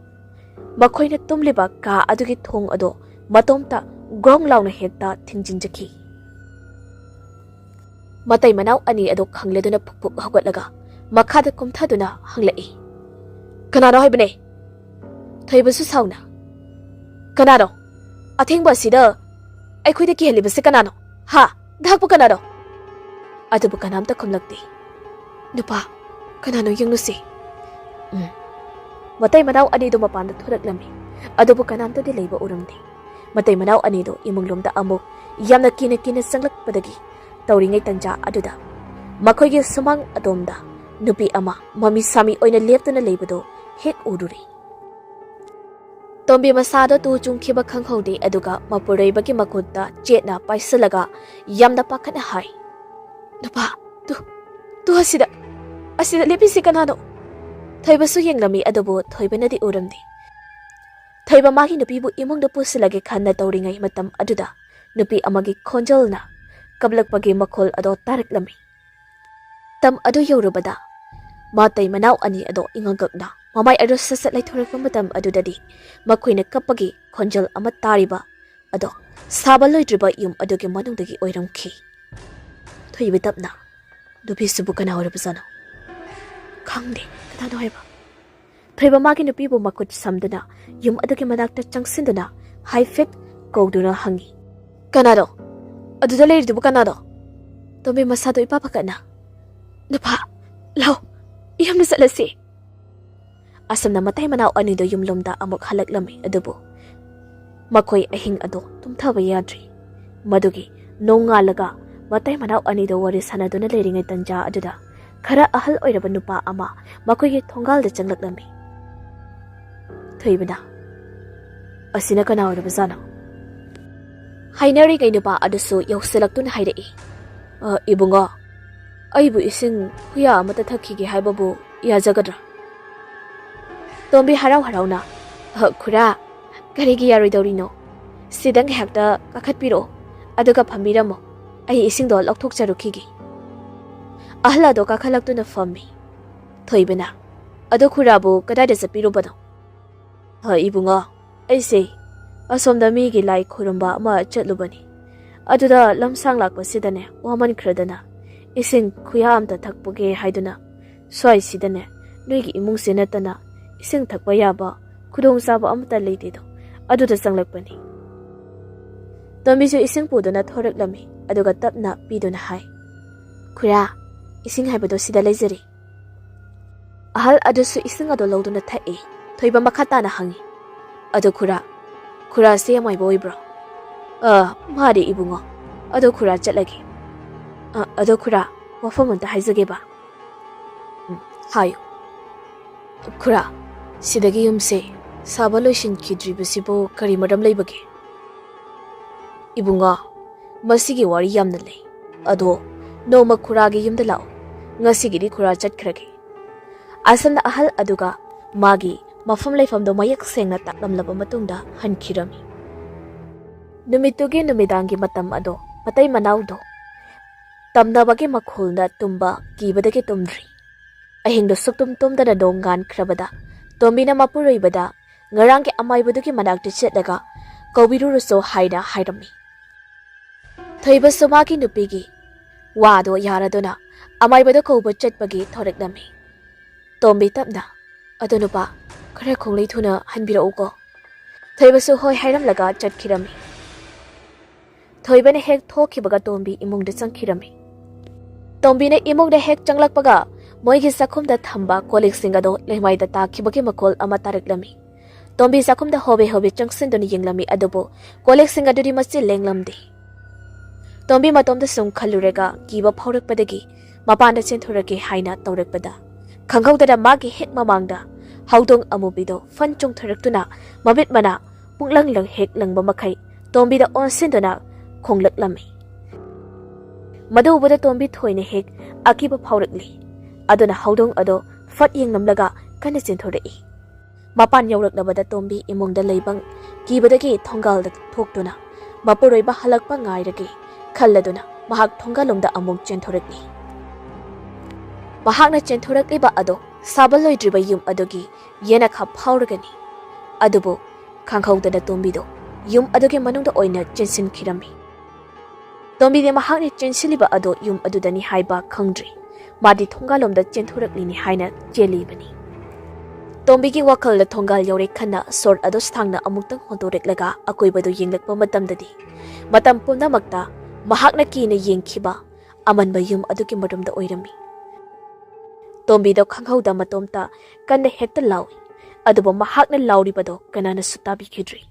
ꯃꯈꯣꯏꯅ ꯇꯨꯝꯂꯤꯕ ꯀꯥ ꯑꯗꯨꯒꯤ ꯊꯣꯡ ꯑꯗꯨ ꯃꯇꯣꯝꯇ ꯒ꯭ꯔꯣꯡ ꯂꯥꯎꯅ ꯍꯦꯛꯇ ꯊꯤꯡꯖꯤꯟꯖꯈꯤ꯫ ꯃꯇꯩ ꯃꯅꯥꯎ ꯑꯅꯤ ꯑꯗꯨ ꯈꯪꯂꯗꯨꯅ ꯐꯨꯛ ꯐꯨꯛ ꯍꯧꯒꯠꯂꯒ ꯃꯈꯥꯗ ꯀꯨꯝꯊꯗꯨꯅ ꯍꯪꯂꯛꯏ꯫ "ꯀꯅꯥꯅꯣ ꯍꯥꯏꯕꯅꯦ?" ꯊꯣꯏꯕꯁꯨ ꯁꯥꯎꯅ, "ꯀꯅꯥꯅꯣ? ꯑꯊꯦꯡꯕ ꯑꯁꯤꯗ ꯑꯩꯈꯣꯏꯗ ꯀꯤꯍꯜꯂꯤꯕꯁꯦ ꯀꯅꯥꯅꯣ? ꯍꯥ? ꯗꯥꯛꯄꯨ ꯀꯅꯥꯅꯣ?" ꯑꯗꯨꯕꯨ ꯀꯅꯥꯝꯇ ꯈꯨꯝꯂꯛꯇꯦ꯫ "ꯅꯨꯄꯥ, ꯀꯅꯥꯅꯣ ꯌꯦꯡꯂꯨꯁꯤ꯫" ꯎꯝ꯫ ꯃꯇꯩ ꯃꯅꯥꯎ ꯑꯅꯤꯗꯨ ꯃꯄꯥꯟꯗ ꯊꯣꯔꯛꯂꯝꯃꯤ꯫ ꯑꯗꯨꯕꯨ ꯀꯅꯥꯝꯇꯗꯤ ꯂꯩꯕ ꯎꯔꯝꯗꯦ꯫ ꯃꯇꯩ ꯃꯅꯥꯎ ꯑꯅꯤꯗꯨ ꯏꯃꯨꯡꯂꯣꯝꯗ ꯑꯃꯨꯛ ꯌꯥꯝꯅ ꯀꯤꯅ ꯀꯤꯅ ꯆꯪꯂꯛꯄꯗꯒꯤ ꯇꯧꯔꯤꯉꯩ ꯇꯟꯖꯥ ꯑꯗꯨꯗ ꯃꯈꯣꯏꯒꯤ ꯁꯨꯃꯥꯡ ꯑꯗꯣꯝꯗ ꯅꯨꯄꯤ ꯑꯃ ꯃꯃꯤ ꯁꯥꯃꯤ ꯑꯣꯏꯅ ꯂꯦꯞꯇꯨꯅ ꯂꯩꯕꯗꯨ ꯍꯦꯛ ꯎꯔꯨꯔꯦ꯫ ꯇꯣꯝꯕꯤ ꯃꯁꯥꯗꯣ ꯇꯨ ꯆꯨꯡꯈꯤꯕ ꯈꯪꯍꯧꯗꯦ, ꯑꯗꯨꯒ ꯃꯄꯨꯔꯣꯏꯕꯒꯤ ꯃꯈꯨꯠꯇ ꯆꯦꯠꯅ ꯄꯥꯏꯁꯤꯜꯂꯒ ꯌꯥꯝꯅ ꯄꯥꯈꯠꯅ ꯍꯥꯏ, "ꯅꯨꯄꯥ, ꯇꯨ, ꯇꯨ ꯑꯁꯤꯗ, ꯑꯁꯤꯗ ꯂꯦꯞꯄꯤꯁꯤ ꯀꯅꯥꯅꯣ?" ꯊꯣꯏꯕꯁꯨ ꯌꯦꯡꯂꯝꯃꯤ, ꯑꯗꯨꯕꯨ ꯊꯣꯏꯕꯅꯗꯤ ꯎꯔꯝꯗꯦ꯫ ꯊꯣꯏꯕ ꯃꯥꯒꯤ ꯅꯨꯄꯤꯕꯨ ꯏꯃꯨꯡꯗ ꯄꯨꯁꯤꯜꯂꯒꯦ ꯈꯟꯅ ꯇꯧꯔꯤꯉꯩ ꯃꯇꯝ ꯑꯗꯨꯗ ꯅꯨꯄꯤ ꯑꯃꯒꯤ ꯈꯣꯟꯖꯦꯜꯅ ꯀꯞꯂꯛꯄꯒꯤ ꯃꯈꯣꯜ ꯑꯗꯣ ꯇꯥꯔꯛꯂꯝꯃꯤ꯫ ꯇꯝ ꯑꯗꯨ ꯌꯧꯔꯨꯕꯗ ꯃꯇꯩ ꯃꯅꯥꯎ ꯑꯅꯤ ꯑꯗꯣ ꯏꯉꯛꯉꯛꯅ ꯃꯃꯥꯏ ꯑꯗꯨ ꯁꯠ ꯁꯠ ꯂꯩꯊꯣꯔꯛꯄ ꯃꯇꯝ ꯑꯗꯨꯗꯗꯤ ꯃꯈꯣꯏꯅ ꯀꯞꯄꯒꯤ ꯈꯣꯟꯖꯦꯜ ꯑꯃ ꯇꯥꯔꯤꯕ ꯑꯗꯣ ꯁꯥꯕ ꯂꯣꯏꯗ꯭ꯔꯤꯕ ꯌꯨꯝ ꯑꯗꯨꯒꯤ ꯃꯅꯨꯡꯗꯒꯤ ꯑꯣꯏꯔꯝꯈꯤ꯫ ꯊꯣꯏꯕ ꯇꯞꯅ, "ꯅꯨꯄꯤꯁꯤꯕꯨ ꯀꯅꯥ ꯑꯣꯏꯔꯕꯖꯥꯠꯅꯣ?" "ꯈꯪꯗꯦ, ꯀꯅꯥꯅꯣ ꯍꯥꯏꯕ?" ꯊꯣꯏꯕ ꯃꯥꯒꯤ ꯅꯨꯄꯤꯕꯨ ꯃꯈꯨꯠ ꯁꯝꯗꯨꯅ ꯌꯨꯝ ꯑꯗꯨꯒꯤ ꯃꯅꯥꯛꯇ ꯆꯪꯁꯤꯟꯗꯨꯅ ꯍꯥꯏꯐꯦꯠ ꯀꯧꯗꯨꯅ ꯍꯪꯉꯤ, "ꯀꯅꯥꯅꯣ? ꯑꯗꯨꯗ ꯂꯩꯔꯤꯗꯨꯕꯨ ꯀꯅꯥꯅꯣ?" ꯇꯣꯝꯕꯤ ꯃꯁꯥꯗꯨ ꯏꯄꯥ ꯄꯥꯈꯠꯅ, "ꯅꯨꯄꯥ, ꯂꯥꯎ, ꯌꯨꯝꯗ ꯆꯠꯂꯁꯤ꯫" ꯑꯁꯨꯝꯅ ꯃꯇꯩ ꯃꯅꯥꯎ ꯑꯅꯤꯗꯨ ꯌꯨꯝꯂꯣꯝꯗ ꯑꯃꯨꯛ ꯍꯜꯂꯛꯂꯝꯃꯤ, ꯑꯗꯨꯕꯨ ꯃꯈꯣꯏ ꯑꯍꯤꯡ ꯑꯗꯨ ꯇꯨꯝꯊꯕ ꯌꯥꯗ꯭ꯔꯤ꯫ ꯃꯗꯨꯒꯤ ꯅꯣꯡꯉꯥꯜꯂꯒ ꯃꯇꯩ ꯃꯅꯥꯎ ꯑꯅꯤꯗꯨ ꯋꯥꯔꯤ ꯁꯥꯟꯅꯗꯨꯅ ꯂꯩꯔꯤꯉꯩ ꯇꯟꯖꯥ ꯑꯗꯨꯗ ꯈꯔ ꯑꯍꯜ ꯑꯣꯏꯔꯕ ꯅꯨꯄꯥ ꯑꯃ ꯃꯈꯣꯏꯒꯤ ꯊꯣꯡꯒꯥꯜꯗ ꯆꯪꯂꯛꯂꯝꯃꯤ꯫ ꯊꯣꯏꯕꯅ, "ꯑꯁꯤꯅ ꯀꯅꯥ ꯑꯣꯏꯔꯕꯖꯥꯠꯅꯣ?" ꯍꯥꯏꯅꯔꯤꯉꯩ ꯅꯨꯄꯥ ꯑꯗꯨꯁꯨ ꯌꯧꯁꯤꯜꯂꯛꯇꯨꯅ ꯍꯥꯏꯔꯛꯏ, "ꯑ, ꯏꯕꯨꯡꯉꯣ, ꯑꯩꯕꯨ ꯏꯁꯤꯡ ꯈꯨꯌꯥ ꯑꯃꯇ ꯊꯛꯈꯤꯒꯦ ꯍꯥꯏꯕꯕꯨ ꯌꯥꯖꯒꯗ꯭ꯔꯥ?" ꯇꯣꯝꯕꯤ ꯍꯔꯥꯎ ꯍꯔꯥꯎꯅ, "ꯑ, ꯈꯨꯔꯥ, ꯀꯔꯤꯒꯤ ꯌꯥꯔꯣꯏꯗꯧꯔꯤꯅꯣ? ꯁꯤꯗ ꯉꯥꯏꯍꯥꯛꯇ ꯀꯥꯈꯠꯄꯤꯔꯛꯑꯣ, ꯑꯗꯨꯒ ꯐꯝꯕꯤꯔꯝꯃꯣ꯫ ꯑꯩ ꯏꯁꯤꯡꯗꯣ ꯂꯧꯊꯣꯛꯆꯔꯨꯈꯤꯒꯦ꯫" ꯑꯍꯜ ꯑꯗꯣ ꯀꯥꯈꯠꯂꯛꯇꯨꯅ ꯐꯝꯃꯤ꯫ ꯊꯣꯏꯕꯅ, "ꯑꯗꯣ ꯈꯨꯔꯥꯕꯨ ꯀꯗꯥꯏꯗ ꯆꯠꯄꯤꯔꯨꯕꯅꯣ?" "ꯍ, ꯏꯕꯨꯡꯉꯣ, ꯑꯩꯁꯦ ꯑꯁꯣꯝꯗ ꯃꯤꯒꯤ ꯂꯥꯏ ꯈꯨꯔꯨꯝꯕ ꯑꯃ ꯆꯠꯂꯨꯕꯅꯤ꯫ ꯑꯗꯨꯗ ꯂꯝꯁꯥꯡ ꯂꯥꯛꯄꯁꯤꯗꯅꯦ, ꯋꯥꯃꯟꯈ꯭ꯔꯗꯅ "ꯏꯁꯤꯡ ꯈꯨꯌꯥ ꯑꯝꯇ ꯊꯛꯄꯒꯦ ꯍꯥꯏꯗꯨꯅ ꯁ꯭ꯋꯥꯏꯁꯤꯗꯅꯦ, ꯅꯣꯏꯒꯤ ꯏꯃꯨꯡꯁꯦ ꯅꯠꯇꯅ ꯏꯁꯤꯡ ꯊꯛꯄ ꯌꯥꯕ ꯈꯨꯗꯣꯡꯆꯥꯕ ꯑꯃꯠꯇ ꯂꯩꯇꯦꯗꯣ, ꯑꯗꯨꯗ ꯆꯪꯂꯛꯄꯅꯤ꯫" ꯇꯣꯝꯕꯤꯁꯨ ꯏꯁꯤꯡ ꯄꯨꯗꯨꯅ ꯊꯣꯔꯛꯂꯝꯃꯤ, ꯑꯗꯨꯒ ꯇꯞꯅ ꯄꯤꯗꯨꯅ ꯍꯥꯏ, "ꯈꯨꯔꯥ, ꯏꯁꯤꯡ ꯍꯥꯏꯕꯗꯣ ꯁꯤꯗ ꯂꯩꯖꯔꯦ꯫" ꯑꯍꯜ ꯑꯗꯨꯁꯨ ꯏꯁꯤꯡ ꯑꯗꯨ ꯂꯧꯗꯨꯅ ꯊꯛꯏ꯫ ꯊꯣꯏꯕ ꯃꯈꯥ ꯇꯥꯅ ꯍꯪꯉꯤ, "ꯑꯗꯣ ꯈꯨꯔꯥ, ꯈꯨꯔꯥꯁꯦ ꯑꯃꯥꯏꯕ ꯑꯣꯏꯕ꯭ꯔꯣ?" "ꯑ, ꯃꯥꯗꯤ ꯏꯕꯨꯡꯉꯣ꯫ ꯑꯗꯣ ꯈꯨꯔꯥ ꯆꯠꯂꯒꯦ꯫ ꯑ, ꯑꯗꯣ ꯈꯨꯔꯥ, ꯋꯥꯐꯝ ꯑꯝꯇ ꯍꯥꯏꯖꯒꯦꯕ꯫" "ꯎꯝ, ꯍꯥꯏꯌꯨ꯫" "ꯈꯨꯔꯥ, ꯁꯤꯗꯒꯤ ꯌꯨꯝꯁꯦ ꯁꯥꯕ ꯂꯣꯏꯁꯤꯟꯈꯤꯗ꯭ꯔꯤꯕꯁꯤꯕꯨ ꯀꯔꯤ ꯃꯔꯝ ꯂꯩꯕꯒꯦ?" "ꯏꯕꯨꯡꯉꯣ, ꯃꯁꯤꯒꯤ ꯋꯥꯔꯤ ꯌꯥꯝꯅ ꯂꯩ꯫ ꯑꯗꯣ ꯅꯣꯡꯃ ꯈꯨꯔꯥꯒꯤ ꯌꯨꯝꯗ ꯂꯥꯛꯑꯣ꯫ ꯉꯁꯤꯒꯤꯗꯤ ꯈꯨꯔꯥ ꯆꯠꯈ꯭ꯔꯒꯦ꯫" ꯑꯁꯨꯝꯅ ꯑꯍꯜ ꯑꯗꯨꯒ ꯃꯥꯒꯤ ꯃꯐꯝ ꯂꯩꯐꯝꯗꯣ ꯃꯌꯦꯛ ꯁꯦꯡꯅ ꯇꯥꯛꯂꯝꯂꯕ ꯃꯇꯨꯡꯗ ꯍꯟꯈꯤꯔꯝꯃꯤ꯫ ꯅꯨꯃꯤꯠꯇꯨꯒꯤ ꯅꯨꯃꯤꯗꯥꯡꯒꯤ ꯃꯇꯝ ꯑꯗꯣ ꯃꯇꯩ ꯃꯅꯥꯎꯗꯣ ꯇꯝꯅꯕꯒꯤ ꯃꯈꯨꯜꯗ ꯇꯨꯝꯕ ꯀꯤꯕꯗꯒꯤ ꯇꯨꯝꯗ꯭ꯔꯤ꯫ ꯑꯍꯤꯡꯗꯣ ꯁꯨꯛꯇꯨꯝ ꯇꯨꯝꯗꯅ ꯅꯣꯡ ꯉꯥꯟꯈ꯭ꯔꯕꯗ ꯇꯣꯝꯕꯤꯅ ꯃꯄꯨꯔꯣꯏꯕꯗ ꯉꯔꯥꯡꯒꯤ ꯑꯃꯥꯏꯕꯗꯨꯒꯤ ꯃꯅꯥꯛꯇ ꯆꯠꯂꯒ ꯀꯧꯕꯤꯔꯨꯔꯁꯨ ꯍꯥꯏꯅ ꯍꯥꯏꯔꯝꯃꯤ꯫ ꯊꯣꯏꯕꯁꯨ ꯃꯥꯒꯤ ꯅꯨꯄꯤꯒꯤ ꯋꯥꯗꯣ ꯌꯥꯔꯗꯨꯅ ꯑꯃꯥꯏꯕꯗꯣ ꯀꯧꯕ ꯆꯠꯄꯒꯤ ꯊꯣꯔꯛꯂꯝꯃꯤ꯫ ꯇꯣꯝꯕꯤ ꯇꯞꯅ, "ꯑꯗꯣ ꯅꯨꯄꯥ, ꯈꯔ ꯈꯣꯡꯂꯩ ꯊꯨꯅ ꯍꯟꯕꯤꯔꯛꯎꯀꯣ꯫" ꯊꯣꯏꯕꯁꯨ ꯍꯣꯏ ꯍꯥꯏꯔꯝꯂꯒ ꯆꯠꯈꯤꯔꯝꯃꯤ꯫ ꯊꯣꯏꯕꯅ ꯍꯦꯛ ꯊꯣꯛꯈꯤꯕꯒ ꯇꯣꯝꯕꯤ ꯏꯃꯨꯡꯗ ꯆꯪꯈꯤꯔꯝꯃꯤ꯫ ꯇꯣꯝꯕꯤꯅ ꯏꯃꯨꯡꯗ ꯍꯦꯛ ꯆꯪꯂꯛꯄꯒ ꯃꯣꯏꯒꯤ ꯆꯥꯛꯈꯨꯝꯗ ꯊꯝꯕ ꯀꯣꯜꯂꯤꯛꯁꯤꯡ ꯑꯗꯣ ꯂꯩꯃꯥꯏꯗ ꯇꯥꯈꯤꯕꯒꯤ ꯃꯈꯣꯜ ꯑꯃ ꯇꯥꯔꯛꯂꯝꯃꯤ꯫ ꯇꯣꯝꯕꯤ ꯆꯥꯛꯈꯨꯝꯗ ꯍꯣꯕꯦ ꯍꯣꯕꯦ ꯆꯪꯁꯤꯟꯗꯨꯅ ꯌꯦꯡꯂꯝꯃꯤ, ꯑꯗꯨꯕꯨ ꯀꯣꯜꯂꯤꯛꯁꯤꯡ ꯑꯗꯨꯗꯤ ꯃꯆꯤ ꯂꯦꯡꯂꯝꯗꯦ꯫ ꯇꯣꯝꯕꯤ ꯃꯇꯣꯝꯗ ꯁꯨꯝ ꯈꯜꯂꯨꯔꯒ ꯀꯤꯕ ꯐꯥꯎꯔꯛꯄꯗꯒꯤ ꯃꯄꯥꯟꯗ ꯆꯦꯟꯊꯣꯔꯛꯀꯦ ꯍꯥꯏꯅ ꯇꯧꯔꯛꯄꯗ, ꯈꯪꯍꯧꯗꯅ ꯃꯥꯒꯤ ꯍꯦꯛ ꯃꯃꯥꯡꯗ ꯍꯧꯗꯣꯡ ꯑꯃꯨꯕꯤꯗꯣ ꯐꯟ ꯆꯣꯡꯊꯔꯛꯇꯨꯅ ꯃꯃꯤꯠ ꯃꯅꯥ ꯄꯨꯡꯂꯪ ꯂꯪ ꯍꯦꯛ ꯂꯪꯕ ꯃꯈꯩ ꯇꯣꯝꯕꯤꯗ ꯑꯣꯟꯁꯤꯟꯗꯨꯅ ꯈꯣꯡꯂꯛꯂꯝꯃꯤ꯫ ꯃꯗꯨ ꯎꯕꯗ ꯇꯣꯝꯕꯤ ꯊꯣꯏꯅ ꯍꯦꯛ ꯑꯀꯤꯕ ꯐꯥꯎꯔꯛꯂꯤ꯫ ꯑꯗꯨꯅ ꯍꯧꯗꯣꯡ ꯑꯗꯣ ꯐꯠ ꯌꯦꯡꯂꯝꯂꯒ ꯀꯟꯅ ꯆꯦꯟꯊꯣꯔꯛꯏ꯫ ꯃꯄꯥꯟ ꯌꯧꯔꯛꯂꯕꯗ ꯇꯣꯝꯕꯤ ꯏꯃꯨꯡꯗ ꯂꯩꯕ ꯀꯤꯕꯗꯒꯤ ꯊꯣꯡꯒꯥꯜꯗ ꯊꯣꯛꯇꯨꯅ ꯃꯄꯨꯔꯣꯏꯕ ꯍꯜꯂꯛꯄ ꯉꯥꯏꯔꯒꯦ ꯈꯜꯂꯗꯨꯅ ꯃꯍꯥꯛ ꯊꯣꯡꯒꯥꯜꯂꯣꯝꯗ ꯑꯃꯨꯛ ꯆꯦꯟꯊꯣꯔꯛꯂꯤ꯫ ꯃꯍꯥꯛꯅ ꯆꯦꯟꯊꯣꯔꯛꯂꯤꯕ ꯑꯗꯣ ꯁꯥꯕ ꯂꯣꯏꯗ꯭ꯔꯤꯕ ꯌꯨꯝ ꯑꯗꯨꯒꯤ ꯌꯦꯅꯈꯥ ꯐꯥꯎꯔꯒꯅꯤ꯫ ꯑꯗꯨꯕꯨ ꯈꯪꯍꯧꯗꯅ ꯇꯣꯝꯕꯤꯗꯣ ꯌꯨꯝ ꯑꯗꯨꯒꯤ ꯃꯅꯨꯡꯗ ꯑꯣꯏꯅ ꯆꯦꯟꯁꯤꯟꯈꯤꯔꯝꯃꯤ꯫ ꯇꯣꯝꯕꯤꯗꯤ ꯃꯍꯥꯛꯅ ꯆꯦꯟꯁꯤꯜꯂꯤꯕ ꯑꯗꯣ ꯌꯨꯝ ꯑꯗꯨꯗꯅꯤ ꯍꯥꯏꯕ ꯈꯪꯗ꯭ꯔꯤ꯫ ꯃꯥꯗꯤ ꯊꯣꯡꯒꯥꯜꯂꯣꯝꯗ ꯆꯦꯟꯊꯣꯔꯛꯂꯤꯅꯤ ꯍꯥꯏꯅ ꯆꯦꯜꯂꯤꯕꯅꯤ꯫ ꯇꯣꯝꯕꯤꯒꯤ ꯋꯥꯈꯜꯗ ꯊꯣꯡꯒꯥꯜ ꯌꯧꯔꯦ ꯈꯟꯅ ꯁꯣꯔ ꯑꯗꯨ ꯁꯥꯡꯅ ꯑꯃꯨꯛꯇꯪ ꯍꯣꯟꯗꯣꯔꯛꯂꯒ ꯑꯀꯣꯏꯕꯗꯨ ꯌꯦꯡꯂꯛꯄ ꯃꯇꯝꯗꯗꯤ, ꯃꯇꯝ ꯄꯨꯝꯅꯃꯛꯇ ꯃꯍꯥꯛꯅ ꯀꯤꯅ ꯌꯦꯡꯈꯤꯕ ꯑꯃꯟꯕ ꯌꯨꯝ ꯑꯗꯨꯒꯤ ꯃꯔꯨꯝꯗ ꯑꯣꯏꯔꯝꯃꯤ꯫ ꯇꯣꯝꯕꯤꯗꯣ ꯈꯪꯍꯧꯗ ꯃꯇꯣꯝꯇ ꯀꯟꯅ ꯍꯦꯛꯇ ꯂꯥꯎꯏ꯫ ꯑꯗꯨꯕꯨ ꯃꯍꯥꯛꯅ ꯂꯥꯎꯔꯤꯕꯗꯣ ꯀꯅꯥꯅꯁꯨ ꯇꯥꯕꯤꯈꯤꯗ꯭ꯔꯤ꯫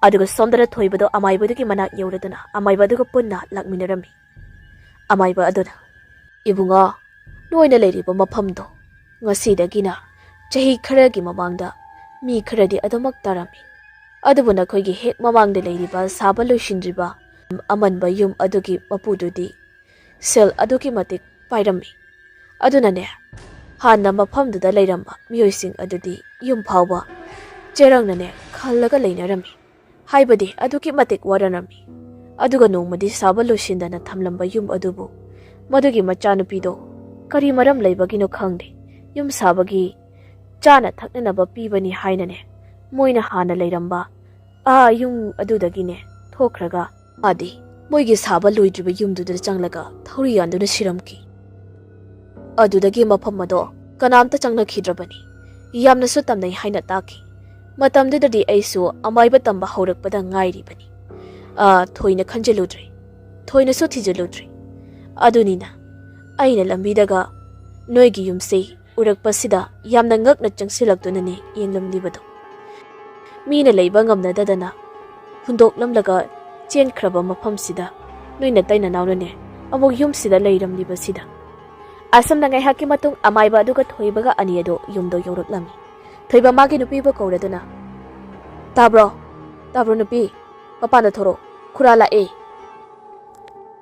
ꯑꯗꯨꯒ ꯁꯣꯝꯗꯅ ꯊꯣꯏꯕꯗꯣ ꯑꯃꯥꯏꯕꯗꯨꯒꯤ ꯃꯅꯥꯛ ꯌꯧꯔꯗꯨꯅ ꯑꯃꯥꯏꯕ ꯑꯗꯨꯒ ꯄꯨꯟꯅ ꯂꯥꯛꯃꯤꯟꯅꯔꯝꯃꯤ꯫ ꯑꯃꯥꯏꯕ ꯑꯗꯨꯅ, "ꯏꯕꯨꯡꯉꯣ, ꯅꯣꯏꯅ ꯂꯩꯔꯤꯕ ꯃꯐꯝꯗꯣ ꯉꯁꯤꯗꯒꯤꯅ ꯆꯍꯤ ꯈꯔꯒꯤ ꯃꯃꯥꯡꯗ ꯃꯤ ꯈꯔꯗꯤ ꯑꯗꯨꯃꯛ ꯇꯥꯔꯝꯃꯤ꯫ ꯑꯗꯨꯕꯨ ꯅꯈꯣꯏꯒꯤ ꯍꯦꯛ ꯃꯃꯥꯡꯗ ꯂꯩꯔꯤꯕ ꯁꯥꯕ ꯂꯣꯏꯁꯤꯟꯗ꯭ꯔꯤꯕ ꯑꯃꯟꯕ ꯌꯨꯝ ꯑꯗꯨꯒꯤ ꯃꯄꯨꯗꯨꯗꯤ ꯁꯦꯜ ꯑꯗꯨꯛꯀꯤ ꯃꯇꯤꯛ ꯄꯥꯏꯔꯝꯃꯤ꯫ ꯑꯗꯨꯅꯅꯦ, ꯍꯥꯟꯅ ꯃꯐꯝꯗꯨꯗ ꯂꯩꯔꯝꯕ ꯃꯤꯑꯣꯏꯁꯤꯡ ꯑꯗꯨꯗꯤ ꯌꯨꯝ ꯐꯥꯎꯕ ꯆꯦꯔꯪꯅꯅꯦ ꯈꯜꯂꯒ ꯂꯩꯅꯔꯝꯃꯤ꯫ ꯍꯥꯏꯕꯗꯤ ꯑꯗꯨꯛꯀꯤ ꯃꯇꯤꯛ ꯋꯥꯔꯅꯔꯝꯃꯤ꯫ ꯑꯗꯨꯒ ꯅꯣꯡꯃꯗꯤ ꯁꯥꯕ ꯂꯣꯏꯁꯤꯟꯗꯅ ꯊꯝꯂꯝꯕ ꯌꯨꯝ ꯑꯗꯨꯕꯨ ꯃꯗꯨꯒꯤ ꯃꯆꯥꯅꯨꯄꯤꯗꯣ ꯀꯔꯤ ꯃꯔꯝ ꯂꯩꯕꯒꯤꯅꯣ ꯈꯪꯗꯦ, ꯌꯨꯝ ꯁꯥꯕꯒꯤ ꯆꯥꯅ ꯊꯛꯅꯅꯕ ꯄꯤꯕꯅꯤ ꯍꯥꯏꯅꯅꯦ ꯃꯣꯏꯅ ꯍꯥꯟꯅ ꯂꯩꯔꯝꯕ ꯑꯥ ꯌꯨꯝ ꯑꯗꯨꯗꯒꯤꯅꯦ ꯊꯣꯛꯈ꯭ꯔꯒ ꯃꯥꯗꯤ ꯃꯣꯏꯒꯤ ꯁꯥꯕ ꯂꯣꯏꯗ꯭ꯔꯤꯕ ꯌꯨꯝꯗꯨꯗ ꯆꯪꯂꯒ ꯊꯧꯔꯤ ꯌꯥꯟꯗꯨꯅ ꯁꯤꯔꯝꯈꯤ꯫ ꯑꯗꯨꯗꯒꯤ ꯃꯐꯝ ꯑꯗꯣ ꯀꯅꯥꯝꯇ ꯆꯪꯅꯈꯤꯗ꯭ꯔꯕꯅꯤ꯫ ꯌꯥꯝꯅꯁꯨ ꯇꯝꯅꯩ ꯍꯥꯏꯅ ꯇꯥꯈꯤ꯫ ꯃꯇꯝꯗꯨꯗꯗꯤ ꯑꯩꯁꯨ ꯑꯃꯥꯏꯕ ꯇꯝꯕ ꯍꯧꯔꯛꯄꯗ ꯉꯥꯏꯔꯤꯕꯅꯤ꯫ ꯑꯥ, ꯊꯣꯏꯅ ꯈꯟꯖꯤꯜꯂꯨꯗ꯭ꯔꯦ, ꯊꯣꯏꯅꯁꯨ ꯊꯤꯖꯤꯜꯂꯨꯗ꯭ꯔꯦ꯫ ꯑꯗꯨꯅꯤꯅ ꯑꯩꯅ ꯂꯝꯕꯤꯗꯒ ꯅꯣꯏꯒꯤ ꯌꯨꯝꯁꯦ ꯎꯔꯛꯄꯁꯤꯗ ꯌꯥꯝꯅ ꯉꯛꯅ ꯆꯪꯁꯤꯜꯂꯛꯇꯨꯅꯅꯦ ꯌꯦꯡꯂꯝꯂꯤꯕꯗꯣ꯫ ꯃꯤꯅ ꯂꯩꯕ ꯉꯝꯅꯗꯗꯅ ꯍꯨꯟꯗꯣꯛꯂꯝꯂꯒ ꯆꯦꯟꯈ꯭ꯔꯕ ꯃꯐꯝꯁꯤꯗ ꯅꯣꯏ ꯅꯇꯩ ꯅꯅꯥꯎꯅꯅꯦ ꯑꯃꯨꯛ ꯌꯨꯝꯁꯤꯗ ꯂꯩꯔꯝꯂꯤꯕꯁꯤꯗ꯫ ꯑꯁꯨꯝꯅ ꯉꯥꯏꯍꯥꯛꯀꯤ ꯃꯇꯨꯡ ꯑꯃꯥꯏꯕ ꯑꯗꯨꯒ ꯊꯣꯏꯕꯒ ꯑꯅꯤ ꯑꯗꯨ ꯌꯨꯝꯗ ꯌꯧꯔꯛꯂꯝꯃꯤ꯫ ꯊꯣꯏꯕ ꯃꯥꯒꯤ ꯅꯨꯄꯤꯕꯨ ꯀꯧꯔꯗꯨꯅ, "ꯇꯥꯕ꯭ꯔꯣ? ꯇꯥꯕ꯭ꯔꯣ ꯅꯨꯄꯤ? ꯃꯄꯥꯟꯗ ꯊꯣꯔꯛꯑꯣ꯫ ꯈꯨꯔꯥ ꯂꯥꯛꯑꯦ꯫"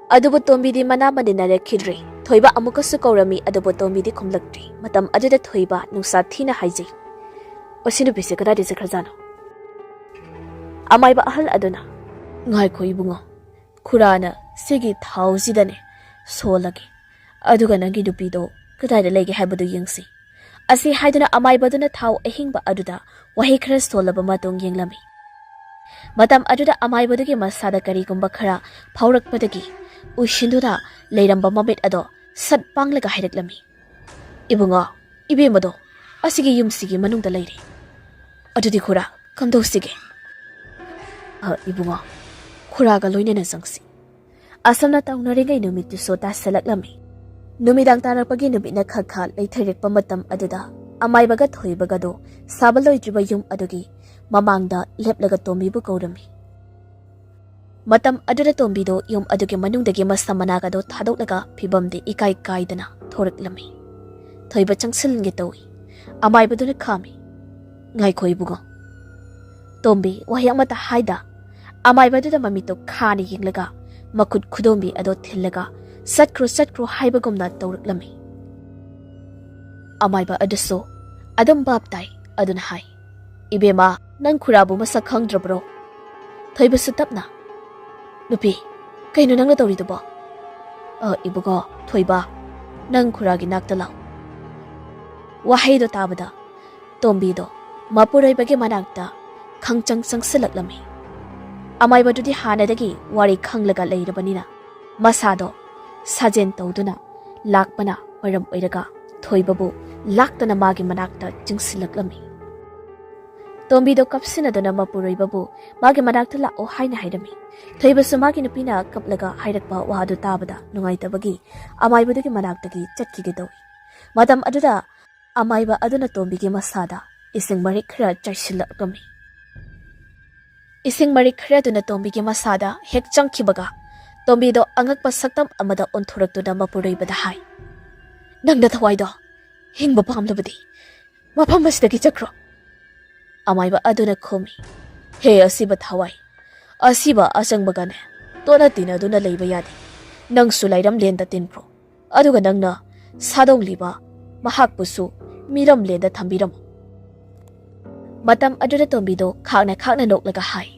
ꯑꯗꯨꯕꯨ ꯇꯣꯝꯕꯤꯗꯤ ꯃꯅꯥ ꯃꯅꯤꯟ ꯅꯥꯏꯔꯛꯈꯤꯗ꯭ꯔꯦ꯫ ꯊꯣꯏꯕ ꯑꯃꯨꯛꯀꯁꯨ ꯀꯧꯔꯝꯃꯤ, ꯑꯗꯨꯕꯨ ꯇꯣꯝꯕꯤꯗꯤ ꯈꯨꯝꯂꯛꯇ꯭ꯔꯦ꯫ ꯃꯇꯝ ꯑꯗꯨꯗ ꯊꯣꯏꯕ ꯅꯨꯡꯁꯥ ꯊꯤꯅ ꯍꯥꯏꯖꯩ, "ꯑꯣ, ꯁꯤ ꯅꯨꯄꯤꯁꯦ ꯀꯗꯥꯏꯗ ꯆꯠꯈ꯭ꯔꯖꯥꯠꯅꯣ?" ꯑꯃꯥꯏꯕ ꯑꯍꯜ ꯑꯗꯨꯅ, "ꯉꯥꯏꯈꯣ ꯏꯕꯨꯡꯉꯣ, ꯈꯨꯔꯥꯅ ꯁꯤꯒꯤ ꯊꯥꯎꯁꯤꯗꯅꯦ ꯁꯣꯜꯂꯒꯦ, ꯑꯗꯨꯒ ꯅꯪꯒꯤ ꯅꯨꯄꯤꯗꯣ ꯀꯗꯥꯏꯗ ꯂꯩꯒꯦ ꯍꯥꯏꯕꯗꯨ ꯌꯦꯡꯁꯤ꯫" ꯑꯁꯤ ꯍꯥꯏꯗꯨꯅ ꯑꯃꯥꯏꯕꯗꯨꯅ ꯊꯥꯎ ꯑꯍꯤꯡꯕ ꯑꯗꯨꯗ ꯋꯥꯍꯩ ꯈꯔ ꯁꯣꯜꯂꯕ ꯃꯇꯨꯡ ꯌꯦꯡꯂꯝꯃꯤ꯫ ꯃꯇꯝ ꯑꯗꯨꯗ ꯑꯃꯥꯏꯕꯗꯨꯒꯤ ꯃꯁꯥꯗ ꯀꯔꯤꯒꯨꯝꯕ ꯈꯔ ꯐꯥꯎꯔꯛꯄꯗꯒꯤ ꯎꯏꯁꯤꯟꯗꯨꯅ ꯂꯩꯔꯝꯕ ꯃꯃꯤꯠ ꯑꯗꯣ ꯁꯠ ꯄꯥꯡꯂꯒ ꯍꯥꯏꯔꯛꯂꯝꯃꯤ, "ꯏꯕꯨꯡꯉꯣ, ꯏꯕꯦꯝꯃꯗꯣ ꯑꯁꯤꯒꯤ ꯌꯨꯝꯁꯤꯒꯤ ꯃꯅꯨꯡꯗ ꯂꯩꯔꯦ꯫ ꯑꯗꯨꯗꯤ ꯈꯨꯔꯥ, ꯀꯝꯗꯧꯁꯤꯒꯦ?" "ꯑ, ꯏꯕꯨꯡꯉꯣ, ꯈꯨꯔꯥꯒ ꯂꯣꯏꯅꯅ ꯆꯪꯁꯤ꯫" ꯑꯁꯨꯝꯅ ꯇꯧꯅꯔꯤꯉꯩ ꯅꯨꯃꯤꯠꯇꯨꯁꯨ ꯇꯥꯁꯜꯂꯛꯂꯝꯃꯤ꯫ ꯅꯨꯃꯤꯗꯥꯡ ꯇꯥꯔꯛꯄꯒꯤ ꯅꯨꯃꯤꯠꯅ ꯈꯔ ꯈꯔ ꯂꯩꯊꯔꯛꯄ ꯃꯇꯝ ꯑꯗꯨꯗ ꯑꯃꯥꯏꯕꯒ ꯊꯣꯏꯕꯒꯗꯣ ꯁꯥꯕ ꯂꯣꯏꯗ꯭ꯔꯤꯕ ꯌꯨꯝ ꯑꯗꯨꯒꯤ ꯃꯃꯥꯡꯗ ꯂꯦꯞꯂꯒ ꯇꯣꯝꯕꯤꯕꯨ ꯀꯧꯔꯝꯃꯤ꯫ ꯃꯇꯝ ꯑꯗꯨꯗ ꯇꯣꯝꯕꯤꯗꯣ ꯌꯨꯝ ꯑꯗꯨꯒꯤ ꯃꯅꯨꯡꯗꯒꯤ ꯃꯁꯝ ꯃꯅꯥꯒꯗꯣ ꯊꯥꯗꯣꯛꯂꯒ ꯐꯤꯕꯝꯗꯤ ꯏꯀꯥꯏ ꯀꯥꯏꯗꯅ ꯊꯣꯔꯛꯂꯝꯃꯤ꯫ ꯊꯣꯏꯕ ꯆꯪꯁꯤꯟꯒꯦ ꯇꯧꯏ꯫ ꯑꯃꯥꯏꯕꯗꯨꯅ ꯈꯥꯝꯃꯤ꯫ "ꯉꯥꯏꯈꯣ ꯏꯕꯨꯡꯉꯣ꯫" ꯇꯣꯝꯕꯤ ꯋꯥꯍꯩ ꯑꯃꯠꯇ ꯍꯥꯏꯗ ꯑꯃꯥꯏꯕꯗꯨꯗ ꯃꯃꯤꯠꯇꯣ ꯈꯥꯅ ꯌꯦꯡꯂꯒ ꯃꯈꯨꯠ ꯈꯨꯗꯣꯝꯕꯤ ꯑꯗꯣ ꯊꯤꯜꯂꯒ "ꯆꯠꯈ꯭ꯔꯣ, ꯆꯠꯈ꯭ꯔꯣ" ꯍꯥꯏꯕꯒꯨꯝꯅ ꯇꯧꯔꯛꯂꯝꯃꯤ꯫ ꯑꯃꯥꯏꯕ ꯑꯗꯨꯁꯨ ꯑꯗꯨꯝ ꯚꯥꯞ ꯇꯥꯏ꯫ ꯑꯗꯨꯅ ꯍꯥꯏ, "ꯏꯕꯦꯝꯃ, ꯅꯪ ꯈꯨꯔꯥꯕꯨ ꯃꯁꯛ ꯈꯪꯗ꯭ꯔꯕ꯭ꯔꯣ?" ꯊꯣꯏꯕꯁꯨ ꯇꯞꯅ, "ꯅꯨꯄꯤ, ꯀꯩꯅꯣ ꯅꯪꯅ ꯇꯧꯔꯤꯗꯨꯕꯣ?" "ꯑ, ꯏꯕꯨꯡꯉꯣ, ꯊꯣꯏꯕ, ꯅꯪ ꯈꯨꯔꯥꯒꯤ ꯅꯥꯛꯇ ꯂꯥꯛ꯫" ꯋꯥꯍꯩꯗꯣ ꯇꯥꯕꯗ ꯇꯣꯝꯕꯤꯗꯣ ꯃꯄꯨꯔꯣꯏꯕꯒꯤ ꯃꯅꯥꯛꯇ ꯈꯪꯆꯪ ꯆꯪꯁꯤꯜꯂꯛꯂꯝꯃꯤ꯫ ꯑꯃꯥꯏꯕꯗꯨꯗꯤ ꯍꯥꯟꯅꯗꯒꯤ ꯋꯥꯔꯤ ꯈꯪꯂꯒ ꯂꯩꯔꯕꯅꯤꯅ ꯃꯁꯥꯗꯣ ꯁꯥꯖꯦꯟ ꯇꯧꯗꯨꯅ ꯂꯥꯛꯄꯅ ꯃꯔꯝ ꯑꯣꯏꯔꯒ ꯊꯣꯏꯕꯕꯨ ꯂꯥꯛꯇꯅ ꯃꯥꯒꯤ ꯃꯅꯥꯛꯇ ꯆꯤꯡꯁꯤꯜꯂꯛꯂꯝꯃꯤ꯫ ꯇꯣꯝꯕꯤꯗꯣ ꯀꯞꯁꯤꯟꯅꯗꯨꯅ ꯃꯄꯨꯔꯣꯏꯕꯕꯨ ꯃꯥꯒꯤ ꯃꯅꯥꯛꯇ ꯂꯥꯛꯑꯣ ꯍꯥꯏꯅ ꯍꯥꯏꯔꯝꯃꯤ꯫ ꯊꯣꯏꯕꯁꯨ ꯃꯥꯒꯤ ꯅꯨꯄꯤꯅ ꯀꯞꯂꯒ ꯍꯥꯏꯔꯛꯄ ꯋꯥꯗꯨ ꯇꯥꯕꯗ ꯅꯨꯡꯉꯥꯏꯇꯕꯒꯤ ꯑꯃꯥꯏꯕꯗꯨꯒꯤ ꯃꯅꯥꯛꯇꯒꯤ ꯆꯠꯈꯤꯒꯦ ꯇꯧꯏ꯫ ꯃꯇꯝ ꯑꯗꯨꯗ ꯑꯃꯥꯏꯕ ꯑꯗꯨꯅ ꯇꯣꯝꯕꯤꯒꯤ ꯃꯁꯥꯗ ꯏꯁꯤꯡ ꯃꯔꯤꯛ ꯈꯔ ꯆꯥꯏꯁꯤꯜꯂꯛꯂꯝꯃꯤ꯫ ꯏꯁꯤꯡ ꯃꯔꯤꯛ ꯈꯔ ꯑꯗꯨꯅ ꯇꯣꯝꯕꯤꯒꯤ ꯃꯁꯥꯗ ꯍꯦꯛ ꯆꯪꯈꯤꯕꯒ ꯇꯣꯝꯕꯤꯗꯣ ꯑꯉꯛꯄ ꯁꯛꯇꯝ ꯑꯃꯗ ꯑꯣꯟꯊꯣꯔꯛꯇꯨꯅ ꯃꯄꯨꯔꯣꯏꯕꯗ ꯍꯥꯏ, "ꯅꯪꯅ ꯊꯋꯥꯏꯗꯣ ꯍꯤꯡꯕ ꯄꯥꯝꯂꯕꯗꯤ ꯃꯐꯝ ꯑꯁꯤꯗꯒꯤ ꯆꯠꯈ꯭ꯔꯣ꯫" ꯑꯃꯥꯏꯕ ꯑꯗꯨꯅ ꯈꯨꯝꯃꯤ, "ꯍꯦ ꯑꯁꯤꯕ ꯊꯋꯥꯏ, ꯑꯁꯤꯕ ꯑꯆꯪꯕꯒꯅꯦ ꯇꯣꯠꯅ ꯇꯤꯟꯅꯗꯨꯅ ꯂꯩꯕ ꯌꯥꯗꯦ꯫ ꯅꯪꯁꯨ ꯂꯥꯏꯔꯝꯂꯦꯟꯗ ꯇꯤꯟꯈ꯭ꯔꯣ, ꯑꯗꯨꯒ ꯅꯪꯅ ꯁꯥꯗꯣꯡꯂꯤꯕ ꯃꯍꯥꯛꯄꯨꯁꯨ ꯃꯤꯔꯝꯂꯦꯟꯗ ꯊꯝꯕꯤꯔꯝꯃꯨ꯫" ꯃꯇꯝ ꯑꯗꯨꯗ ꯇꯣꯝꯕꯤꯗꯣ ꯈꯥꯛꯅ ꯈꯥꯛꯅ ꯅꯣꯛꯂꯒ ꯍꯥꯏ,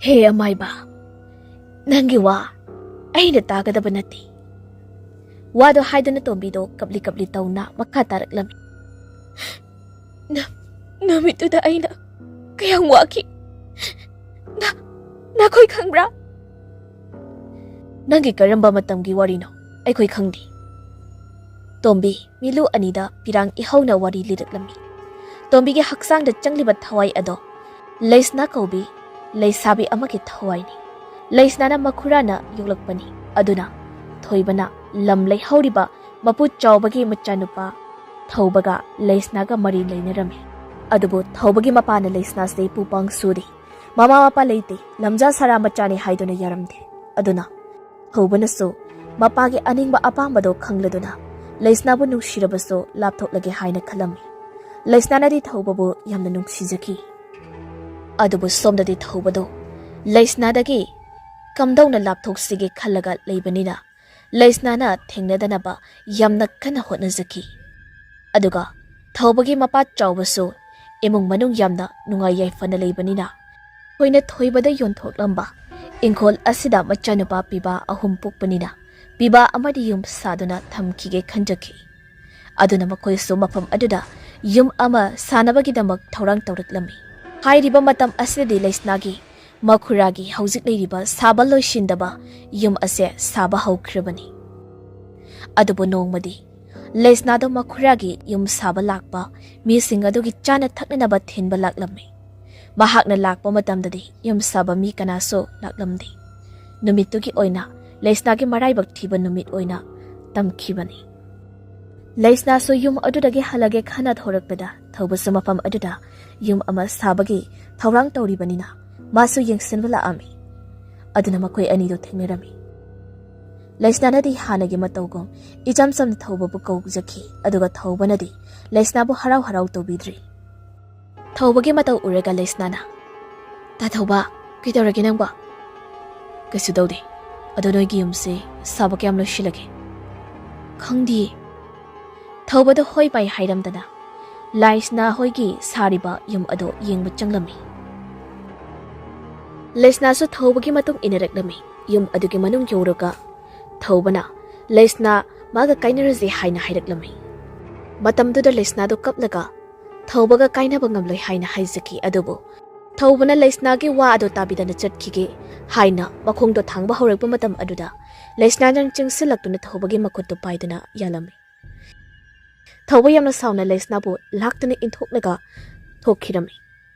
"ꯍꯦ ꯑꯃꯥꯏꯕ, ꯅꯪꯒꯤ ꯋꯥ ꯑꯩꯅ ꯇꯥꯒꯗꯕ ꯅꯠꯇꯦ꯫ ꯋꯥꯗꯣ ꯍꯥꯏꯗꯨꯅ ꯇꯣꯝꯕꯤꯗꯣ ꯀꯞꯂꯤ ꯀꯞꯂꯤ ꯇꯧꯅ ꯃꯈꯥ ꯇꯥꯔꯛꯂꯝꯃꯤ꯫ "ꯅ-, ꯅꯨꯃꯤꯠꯇꯨꯗ ꯑꯩꯅ ꯀꯌꯥꯝ ꯋꯥꯈꯤ꯫ ꯅ-, ꯅꯈꯣꯏ ꯈꯪꯕ꯭ꯔꯥ?" "ꯅꯪꯒꯤ ꯀꯔꯝꯕ ꯃꯇꯝꯒꯤ ꯋꯥꯔꯤꯅꯣ? ꯑꯩꯈꯣꯏ ꯈꯪꯗꯦ꯫" ꯇꯣꯝꯕꯤ ꯃꯤꯂꯨ ꯑꯅꯤꯗ ꯄꯤꯔꯥꯡ ꯏꯍꯧꯅ ꯋꯥꯔꯤ ꯂꯤꯔꯛꯂꯝꯃꯤ꯫ ꯇꯣꯝꯕꯤꯒꯤ ꯍꯛꯆꯥꯡꯗ ꯆꯪꯂꯤꯕ ꯊꯋꯥꯏ ꯑꯗꯣ ꯂꯩꯁꯅꯥ ꯀꯧꯕꯤ ꯂꯩꯁꯥꯕꯤ ꯑꯃꯒꯤ ꯊꯋꯥꯏꯅꯤ꯫ ꯂꯩꯁꯅꯥꯅ ꯃꯈꯨꯔꯥꯅ ꯌꯣꯛꯂꯛꯄꯅꯤ꯫ ꯑꯗꯨꯅ ꯊꯣꯏꯕꯅ ꯂꯝ ꯂꯩꯍꯧꯔꯤꯕ ꯃꯄꯨ ꯆꯥꯎꯕꯒꯤ ꯃꯆꯥꯅꯨꯄꯥ ꯊꯧꯕꯒ ꯂꯩꯁꯅꯥꯒ ꯃꯔꯤ ꯂꯩꯅꯔꯝꯃꯤ꯫ ꯑꯗꯨꯕꯨ ꯊꯧꯕꯒꯤ ꯃꯄꯥꯅ ꯂꯩꯁꯅꯥꯁꯦ ꯄꯨꯄꯥꯡ ꯁꯨꯗꯦ꯫ ꯃꯃꯥ ꯃꯄꯥ ꯂꯩꯇꯦ꯫ ꯂꯝꯖꯥ ꯁꯥꯔꯥ ꯃꯆꯥꯅꯤ ꯍꯥꯏꯗꯨꯅ ꯌꯥꯔꯝꯗꯦ꯫ ꯑꯗꯨꯅ ꯊꯧꯕꯅꯁꯨ ꯃꯄꯥꯒꯤ ꯑꯅꯤꯡꯕ ꯑꯄꯥꯝꯕꯗꯣ ꯈꯪꯂꯗꯨꯅ ꯂꯩꯁꯅꯥꯕꯨ ꯅꯨꯡꯁꯤꯔꯕꯁꯨ ꯂꯥꯞꯊꯣꯛꯂꯒꯦ ꯍꯥꯏꯅ ꯈꯜꯂꯝꯃꯤ꯫ ꯂꯩꯁꯅꯥꯅꯗꯤ ꯊꯧꯕꯕꯨ ꯌꯥꯝꯅ ꯅꯨꯡꯁꯤꯖꯈꯤ꯫ ꯑꯗꯨꯕꯨ ꯁꯣꯝꯗꯗꯤ ꯊꯧꯕꯗꯣ ꯂꯩꯁꯅꯥꯗꯒꯤ ꯀꯝꯗꯧꯅ ꯂꯥꯞꯊꯣꯛꯁꯤꯒꯦ ꯈꯜꯂꯒ ꯂꯩꯕꯅꯤꯅ ꯂꯩꯁꯅꯥꯅ ꯊꯦꯡꯅꯗꯅꯕ ꯌꯥꯝꯅ ꯀꯟꯅ ꯍꯣꯠꯅꯖꯈꯤ꯫ ꯑꯗꯨꯒ ꯊꯧꯕꯒꯤ ꯃꯄꯥ ꯆꯥꯎꯕꯁꯨ ꯏꯃꯨꯡ ꯃꯅꯨꯡ ꯌꯥꯝꯅ ꯅꯨꯡꯉꯥꯏ ꯌꯥꯏꯐꯅ ꯂꯩꯕꯅꯤꯅ ꯑꯩꯈꯣꯏꯅ ꯊꯣꯏꯕꯗ ꯌꯣꯟꯊꯣꯛꯂꯝꯕ ꯏꯪꯈꯣꯜ ꯑꯁꯤꯗ ꯃꯆꯥꯅꯨꯄꯥ ꯄꯤꯕꯥ ꯑꯍꯨꯝ ꯄꯣꯛꯄꯅꯤꯅ ꯄꯤꯕꯥ ꯑꯃꯗꯤ ꯌꯨꯝ ꯁꯥꯗꯨꯅ ꯊꯝꯈꯤꯒꯦ ꯈꯟꯖꯈꯤ꯫ ꯑꯗꯨꯅ ꯃꯈꯣꯏꯁꯨ ꯃꯐꯝ ꯑꯗꯨꯗ ꯌꯨꯝ ꯑꯃ ꯁꯥꯅꯕꯒꯤꯗꯃꯛ ꯊꯧꯔꯥꯡ ꯇꯧꯔꯛꯂꯝꯃꯤ꯫ ꯍꯥꯏꯔꯤꯕ ꯃꯇꯝ ꯑꯁꯤꯗꯗꯤ ꯂꯩꯁꯅꯥꯒꯤ ꯃꯈꯨꯔꯥꯒꯤ ꯍꯧꯖꯤꯛ ꯂꯩꯔꯤꯕ ꯁꯥꯕ ꯂꯣꯏꯁꯤꯟꯗꯕ ꯌꯨꯝ ꯑꯁꯦ ꯁꯥꯕ ꯍꯧꯈ꯭ꯔꯕꯅꯤ꯫ ꯑꯗꯨꯕꯨ ꯅꯣꯡꯃꯗꯤ ꯂꯩꯁꯅꯥꯗꯣ ꯃꯈꯨꯔꯥꯒꯤ ꯌꯨꯝ ꯁꯥꯕ ꯂꯥꯛꯄ ꯃꯤꯁꯤꯡ ꯑꯗꯨꯒꯤ ꯆꯥꯅ ꯊꯛꯅꯅꯕ ꯊꯤꯟꯕ ꯂꯥꯛꯂꯝꯃꯤ꯫ ꯃꯍꯥꯛꯅ ꯂꯥꯛꯄ ꯃꯇꯝꯗꯗꯤ ꯌꯨꯝ ꯁꯥꯕ ꯃꯤ ꯀꯅꯥꯁꯨ ꯂꯥꯛꯂꯝꯗꯦ꯫ ꯅꯨꯃꯤꯠꯇꯨꯒꯤ ꯑꯣꯏꯅ ꯂꯩꯁꯅꯥꯒꯤ ꯃꯔꯥꯏꯕꯛ ꯊꯤꯕ ꯅꯨꯃꯤꯠ ꯑꯣꯏꯅ ꯇꯝꯈꯤꯕꯅꯤ꯫ ꯂꯩꯁꯅꯥꯁꯨ ꯌꯨꯝ ꯑꯗꯨꯗꯒꯤ ꯍꯜꯂꯒꯦ ꯈꯟꯅ ꯊꯣꯔꯛꯄꯗ ꯊꯧꯕꯁꯨ ꯃꯐꯝ ꯑꯗꯨꯗ ꯌꯨꯝ ꯑꯃ ꯁꯥꯕꯒꯤ ꯊꯧꯔꯥꯡ ꯇꯧꯔꯤꯕꯅꯤꯅ ꯃꯥꯁꯨ ꯌꯦꯡꯁꯤꯟꯕ ꯂꯥꯛꯑꯝꯃꯤ꯫ ꯑꯗꯨꯅ ꯃꯈꯣꯏ ꯑꯅꯤꯗꯨ ꯊꯦꯡꯅꯔꯝꯃꯤ꯫ ꯂꯩꯁꯅꯥꯅꯗꯤ ꯍꯥꯟꯅꯒꯤ ꯃꯇꯧꯒꯨꯝ ꯏꯆꯝ ꯆꯝꯅ ꯊꯧꯕꯕꯨ ꯀꯧꯖꯈꯤ, ꯑꯗꯨꯒ ꯊꯧꯕꯅꯗꯤ ꯂꯩꯁꯅꯥꯕꯨ ꯍꯔꯥꯎ ꯍꯔꯥꯎ ꯇꯧꯕꯤꯗ꯭ꯔꯤ꯫ ꯊꯧꯕꯒꯤ ꯃꯇꯧ ꯎꯔꯒ ꯂꯩꯁꯅꯥꯅ, "ꯇꯥ ꯊꯧꯕ, ꯀꯩꯗꯧꯔꯒꯦ ꯅꯪꯕꯣ?" "ꯀꯩꯁꯨ ꯇꯧꯗꯦ꯫ ꯑꯗꯣ ꯅꯣꯏꯒꯤ ꯌꯨꯝꯁꯦ ꯁꯥꯕ ꯀꯌꯥꯝ ꯂꯣꯏꯁꯤꯜꯂꯒꯦ?" "ꯈꯪꯗꯤꯌꯦ꯫" ꯊꯧꯕꯗ ꯍꯣꯏ ꯄꯥꯏ ꯍꯥꯏꯔꯝꯗꯅ ꯂꯩꯁꯅꯥ ꯍꯣꯏꯒꯤ ꯁꯥꯔꯤꯕ ꯌꯨꯝ ꯑꯗꯣ ꯌꯦꯡꯕ ꯆꯪꯂꯝꯃꯤ꯫ ꯂꯩꯁꯅꯥꯁꯨ ꯊꯧꯕꯒꯤ ꯃꯇꯨꯡ ꯏꯟꯅꯔꯛꯂꯝꯃꯤ꯫ ꯌꯨꯝ ꯑꯗꯨꯒꯤ ꯃꯅꯨꯡ ꯌꯧꯔꯒ ꯊꯧꯕꯅ ꯂꯩꯁꯅꯥ ꯃꯥꯒ ꯀꯥꯏꯅꯔꯁꯦ ꯍꯥꯏꯅ ꯍꯥꯏꯔꯛꯂꯝꯃꯤ꯫ ꯃꯇꯝꯗꯨꯗ ꯂꯩꯁꯅꯥꯗꯣ ꯀꯞꯂꯒ ꯊꯧꯕꯒ ꯀꯥꯏꯅꯕ ꯉꯝꯂꯣꯏ ꯍꯥꯏꯅ ꯍꯥꯏꯖꯈꯤ꯫ ꯑꯗꯨꯕꯨ ꯊꯧꯕꯅ ꯂꯩꯁꯅꯥꯒꯤ ꯋꯥ ꯑꯗꯨ ꯇꯥꯕꯤꯗꯅ ꯆꯠꯈꯤꯒꯦ ꯍꯥꯏꯅ ꯃꯈꯣꯡꯗꯣ ꯊꯥꯡꯕ ꯍꯧꯔꯛꯄ ꯃꯇꯝ ꯑꯗꯨꯗ ꯂꯩꯁꯅꯥꯅ ꯆꯦꯟꯁꯤꯜꯂꯛꯇꯨꯅ ꯊꯧꯕꯒꯤ ꯃꯈꯨꯠꯇꯨ ꯄꯥꯏꯗꯨꯅ ꯌꯥꯜꯂꯝꯃꯤ꯫ ꯊꯧꯕ ꯌꯥꯝꯅ ꯁꯥꯎꯅ ꯂꯩꯁꯅꯥꯕꯨ ꯂꯥꯛꯇꯨꯅ ꯏꯟꯊꯣꯛꯂꯒ ꯊꯣꯛꯈꯤꯔꯝꯃꯤ꯫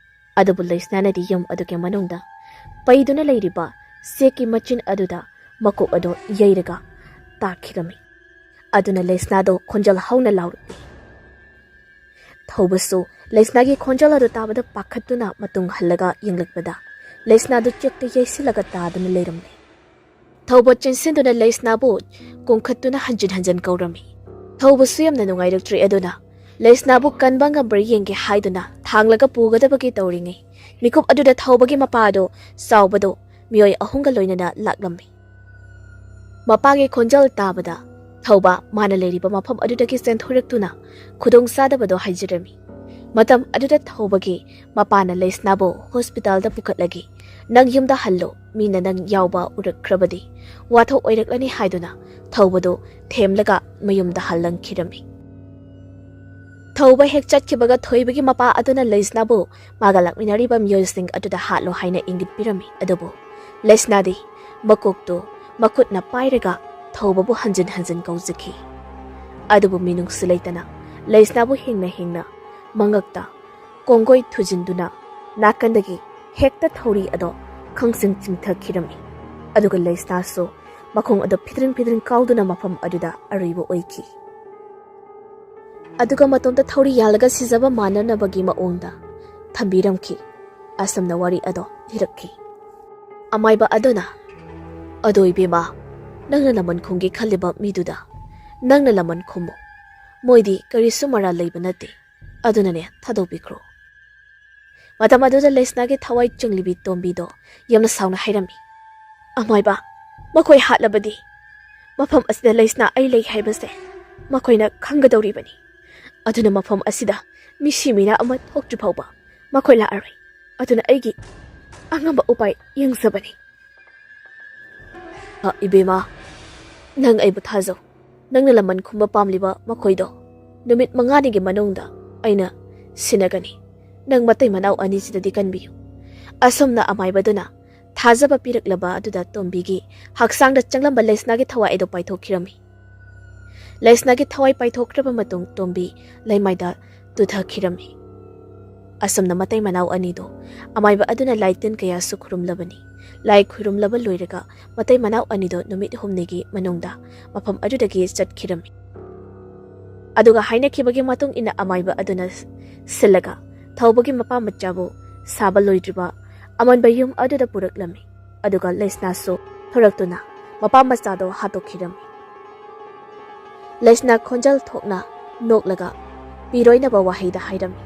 ꯑꯗꯨꯕꯨ ꯂꯩꯁꯅꯥꯅꯗꯤ ꯌꯨꯝ ꯑꯗꯨꯒꯤ ꯃꯅꯨꯡꯗ ꯄꯩꯗꯨꯅ ꯂꯩꯔꯤꯕ ꯆꯦꯛꯀꯤ ꯃꯆꯤꯟ ꯑꯗꯨꯗ ꯃꯀꯣꯛ ꯑꯗꯨ ꯌꯩꯔꯒ ꯇꯥꯈꯤꯔꯝꯃꯤ꯫ ꯑꯗꯨꯅ ꯂꯩꯁꯅꯥꯗꯣ ꯈꯣꯟꯖꯦꯜ ꯍꯧꯅ ꯂꯥꯎꯔꯛꯏ꯫ ꯊꯧꯕꯁꯨ ꯂꯩꯁꯅꯥꯒꯤ ꯈꯣꯟꯖꯦꯜ ꯑꯗꯨ ꯇꯥꯕꯗ ꯄꯥꯈꯠꯇꯨꯅ ꯃꯇꯨꯡ ꯍꯜꯂꯒ ꯌꯦꯡꯂꯛꯄꯗ ꯂꯩꯁꯅꯥꯗꯨ ꯆꯦꯛꯇ ꯌꯩꯁꯤꯜꯂꯒ ꯇꯥꯗꯨꯅ ꯂꯩꯔꯝꯂꯦ꯫ ꯊꯧꯕ ꯆꯦꯟꯁꯤꯟꯗꯨꯅ ꯂꯩꯁꯅꯥꯕꯨ ꯀꯣꯡꯈꯠꯇꯨꯅ ꯍꯟꯖꯤꯟ ꯍꯟꯖꯤꯟ ꯀꯧꯔꯝꯃꯤ꯫ ꯊꯧꯕꯁꯨ ꯌꯥꯝꯅ ꯅꯨꯡꯉꯥꯏꯔꯛꯇ꯭ꯔꯦ꯫ ꯑꯗꯨꯅ ꯂꯩꯁꯅꯥꯕꯨ ꯀꯟꯕ ꯉꯝꯕ꯭ꯔꯥ ꯌꯦꯡꯒꯦ ꯍꯥꯏꯗꯨꯅ ꯊꯥꯡꯂꯒ ꯄꯨꯒꯗꯕꯒꯤ ꯇꯧꯔꯤꯉꯩ ꯃꯤꯀꯨꯞ ꯑꯗꯨꯗ ꯊꯧꯕꯒꯤ ꯃꯄꯥ ꯑꯗꯨ ꯆꯥꯎꯕꯗꯨ ꯃꯤꯑꯣꯏ ꯑꯍꯨꯝꯒ ꯂꯣꯏꯅꯅ ꯂꯥꯛꯂꯝꯃꯤ꯫ ꯃꯄꯥꯒꯤ ꯈꯣꯟꯖꯦꯜ ꯇꯥꯕꯗ ꯊꯧꯕ ꯃꯥꯅ ꯂꯩꯔꯤꯕ ꯃꯐꯝ ꯑꯗꯨꯗꯒꯤ ꯆꯦꯟꯊꯣꯔꯛꯇꯨꯅ ꯈꯨꯗꯣꯡ ꯆꯥꯗꯕꯗꯣ ꯍꯥꯏꯖꯔꯝꯃꯤ꯫ ꯃꯇꯝ ꯑꯗꯨꯗ ꯊꯧꯕꯒꯤ ꯃꯄꯥꯅ ꯂꯩꯁꯅꯥꯕꯨ ꯍꯣꯁꯄꯤꯇꯥꯜꯗ ꯄꯨꯈꯠꯂꯒꯦ, ꯅꯪ ꯌꯨꯝꯗ ꯍꯜꯂꯣ, ꯃꯤꯅ ꯅꯪ ꯌꯥꯎꯕ ꯎꯔꯛꯈ꯭ꯔꯕꯗꯤ ꯋꯥꯊꯣꯛ ꯑꯣꯏꯔꯛꯂꯅꯤ ꯍꯥꯏꯗꯨꯅ ꯊꯧꯕꯗꯨ ꯊꯦꯝꯂꯒ ꯃꯌꯨꯝꯗ ꯍꯜꯂꯪꯈꯤꯔꯝꯃꯤ꯫ ꯊꯧꯕ ꯍꯦꯛ ꯆꯠꯈꯤꯕꯒ ꯊꯣꯏꯕꯒꯤ ꯃꯄꯥ ꯑꯗꯨꯅ ꯂꯩꯁꯅꯥꯕꯨ ꯃꯥꯒ ꯂꯥꯛꯃꯤꯟꯅꯔꯤꯕ ꯃꯤꯑꯣꯏꯁꯤꯡ ꯑꯗꯨꯗ ꯍꯥꯠꯂꯣ ꯍꯥꯏꯅ ꯏꯪꯒꯤꯠ ꯄꯤꯔꯝꯃꯤ꯫ ꯑꯗꯨꯕꯨ ꯂꯩꯁꯅꯥꯗꯤ ꯃꯀꯣꯛꯇꯨ ꯃꯈꯨꯠꯅ ꯄꯥꯏꯔꯒ ꯊꯧꯕꯕꯨ ꯍꯟꯖꯤꯟ ꯍꯟꯖꯤꯟ ꯀꯧꯖꯈꯤ꯫ ꯑꯗꯨꯕꯨ ꯃꯤꯅꯨꯡꯁꯤ ꯂꯩꯇꯅ ꯂꯩꯁꯅꯥꯕꯨ ꯍꯤꯡꯅ ꯍꯤꯡꯅ ꯃꯉꯛꯇ ꯀꯣꯡꯒꯣꯏ ꯊꯨꯖꯤꯟꯗꯨꯅ ꯅꯥꯀꯟꯗꯒꯤ ꯍꯦꯛꯇ ꯊꯧꯔꯤ ꯑꯗꯣ ꯈꯪꯆꯤꯡ ꯆꯤꯡꯊꯈꯤꯔꯝꯃꯤ꯫ ꯑꯗꯨꯒ ꯂꯩꯁꯅꯥꯁꯨ ꯃꯈꯣꯡ ꯑꯗꯨ ꯐꯤꯗ꯭ꯔꯤꯡ ꯐꯤꯗ꯭ꯔꯤꯡ ꯀꯥꯎꯗꯨꯅ ꯃꯐꯝ ꯑꯗꯨꯗ ꯑꯔꯣꯏꯕ ꯑꯣꯏꯈꯤ꯫ ꯑꯗꯨꯒ ꯃꯇꯣꯝꯇ ꯊꯧꯔꯤ ꯌꯥꯜꯂꯒ ꯁꯤꯖꯕ ꯃꯥꯟꯅꯅꯕꯒꯤ ꯃꯑꯣꯡꯗ ꯊꯝꯕꯤꯔꯝꯈꯤ꯫ ꯑꯁꯨꯝꯅ ꯋꯥꯔꯤ ꯑꯗꯣ ꯂꯤꯔꯛꯈꯤ꯫ ꯑꯃꯥꯏꯕ ꯑꯗꯨꯅ, "ꯑꯗꯣ ꯏꯕꯦꯝꯃ, ꯅꯪꯅ ꯂꯃꯟ ꯈꯨꯝꯒꯦ ꯈꯜꯂꯤꯕ ꯃꯤꯗꯨꯗ ꯅꯪꯅ ꯂꯃꯟ ꯈꯨꯝꯃꯨ꯫ ꯃꯣꯏꯗꯤ ꯀꯔꯤꯁꯨ ꯃꯔꯥꯜ ꯂꯩꯕ ꯅꯠꯇꯦ꯫ ꯑꯗꯨꯅꯅꯦ, ꯊꯥꯗꯣꯛꯄꯤꯈ꯭ꯔꯣ꯫" ꯃꯇꯝ ꯑꯗꯨꯗ ꯂꯩꯁꯅꯥꯒꯤ ꯊꯋꯥꯏ ꯆꯤꯡꯂꯤꯕꯤ ꯇꯣꯝꯕꯤꯗꯣ ꯌꯥꯝꯅ ꯁꯥꯎꯅ ꯍꯥꯏꯔꯝꯃꯤ, "ꯑꯃꯥꯏꯕ, ꯃꯈꯣꯏ ꯍꯥꯠꯂꯕꯗꯤ ꯃꯐꯝ ꯑꯁꯤꯗ ꯂꯩꯁꯅꯥ ꯑꯩ ꯂꯩ ꯍꯥꯏꯕꯁꯦ ꯃꯈꯣꯏꯅ ꯈꯪꯒꯗꯧꯔꯤꯕꯅꯤ꯫ ꯑꯗꯨꯅ ꯃꯐꯝ ꯑꯁꯤꯗ ꯃꯤꯁꯤ ꯃꯤꯅꯥ ꯑꯃ ꯊꯣꯛꯇ꯭ꯔꯤ ꯐꯥꯎꯕ ꯃꯈꯣꯏ ꯂꯥꯛꯑꯔꯣꯏ꯫ ꯑꯗꯨꯅ ꯑꯩꯒꯤ ꯑꯉꯝꯕ ꯎꯄꯥꯏ ꯌꯦꯡꯖꯕꯅꯤ꯫" "ꯑ, ꯏꯕꯦꯝꯃ, ꯅꯪ ꯑꯩꯕꯨ ꯊꯥꯖꯧ꯫ ꯅꯪꯅ ꯂꯃꯟ ꯈꯨꯝꯕ ꯄꯥꯝꯂꯤꯕ ꯃꯈꯣꯏꯗꯣ ꯅꯨꯃꯤꯠ ꯃꯉꯥꯅꯤꯒꯤ ꯃꯅꯨꯡꯗ ꯑꯩꯅ ꯁꯤꯟꯅꯒꯅꯤ꯫ ꯅꯪ ꯃꯇꯩ ꯃꯅꯥꯎ ꯑꯅꯤꯁꯤꯗꯗꯤ ꯀꯟꯕꯤꯌꯨ꯫ ꯑꯁꯨꯝꯅ ꯑꯃꯥꯏꯕꯗꯨꯅ ꯊꯥꯖꯕ ꯄꯤꯔꯛꯂꯕ ꯑꯗꯨꯗ ꯇꯣꯝꯕꯤꯒꯤ ꯍꯛꯆꯥꯡꯗ ꯆꯪꯂꯝꯕ ꯂꯩꯁꯅꯥꯒꯤ ꯊꯋꯥꯏ ꯑꯗꯨ ꯄꯥꯏꯊꯣꯛꯈꯤꯔꯝꯃꯤ꯫ ꯂꯩꯁꯅꯥꯒꯤ ꯊꯋꯥꯏ ꯄꯥꯏꯊꯣꯛꯈ꯭ꯔꯕ ꯃꯇꯨꯡ ꯇꯣꯝꯕꯤ ꯂꯩꯃꯥꯏꯗ ꯇꯨꯊꯈꯤꯔꯝꯃꯤ꯫ ꯑꯁꯨꯝꯅ ꯃꯇꯩ ꯃꯅꯥꯎ ꯑꯅꯤꯗꯣ ꯑꯃꯥꯏꯕ ꯑꯗꯨꯅ ꯂꯥꯏ ꯇꯤꯟ ꯀꯌꯥꯁꯨ ꯈꯨꯔꯨꯝꯂꯕꯅꯤ꯫ ꯂꯥꯏ ꯈꯨꯔꯨꯝꯂꯕ ꯂꯣꯏꯔꯒ ꯃꯇꯩ ꯃꯅꯥꯎ ꯑꯅꯤꯗꯣ ꯅꯨꯃꯤꯠ ꯍꯨꯝꯅꯤꯒꯤ ꯃꯅꯨꯡꯗ ꯃꯐꯝ ꯑꯗꯨꯗꯒꯤ ꯆꯠꯈꯤꯔꯝꯃꯤ꯫ ꯑꯗꯨꯒ ꯍꯥꯏꯅꯈꯤꯕꯒꯤ ꯃꯇꯨꯡ ꯏꯟꯅ ꯑꯃꯥꯏꯕ ꯑꯗꯨꯅ ꯁꯤꯜꯂꯒ ꯊꯧꯕꯒꯤ ꯃꯄꯥ ꯃꯆꯥꯕꯨ ꯁꯥꯕ ꯂꯣꯏꯗ꯭ꯔꯤꯕ ꯑꯃꯟꯕ ꯌꯨꯝ ꯑꯗꯨꯗ ꯄꯨꯔꯛꯂꯝꯃꯤ꯫ ꯑꯗꯨꯒ ꯂꯩꯁꯅꯥꯁꯨ ꯊꯣꯔꯛꯇꯨꯅ ꯃꯄꯥ ꯃꯆꯥꯗꯣ ꯍꯥꯠꯇꯣꯛꯈꯤꯔꯝꯃꯤ꯫ ꯂꯩꯁꯅꯥ ꯈꯣꯟꯖꯦꯜ ꯊꯣꯛꯅ ꯅꯣꯛꯂꯒ ꯄꯤꯔꯣꯏꯅꯕ ꯋꯥꯍꯩꯗ ꯍꯥꯏꯔꯝꯃꯤ꯫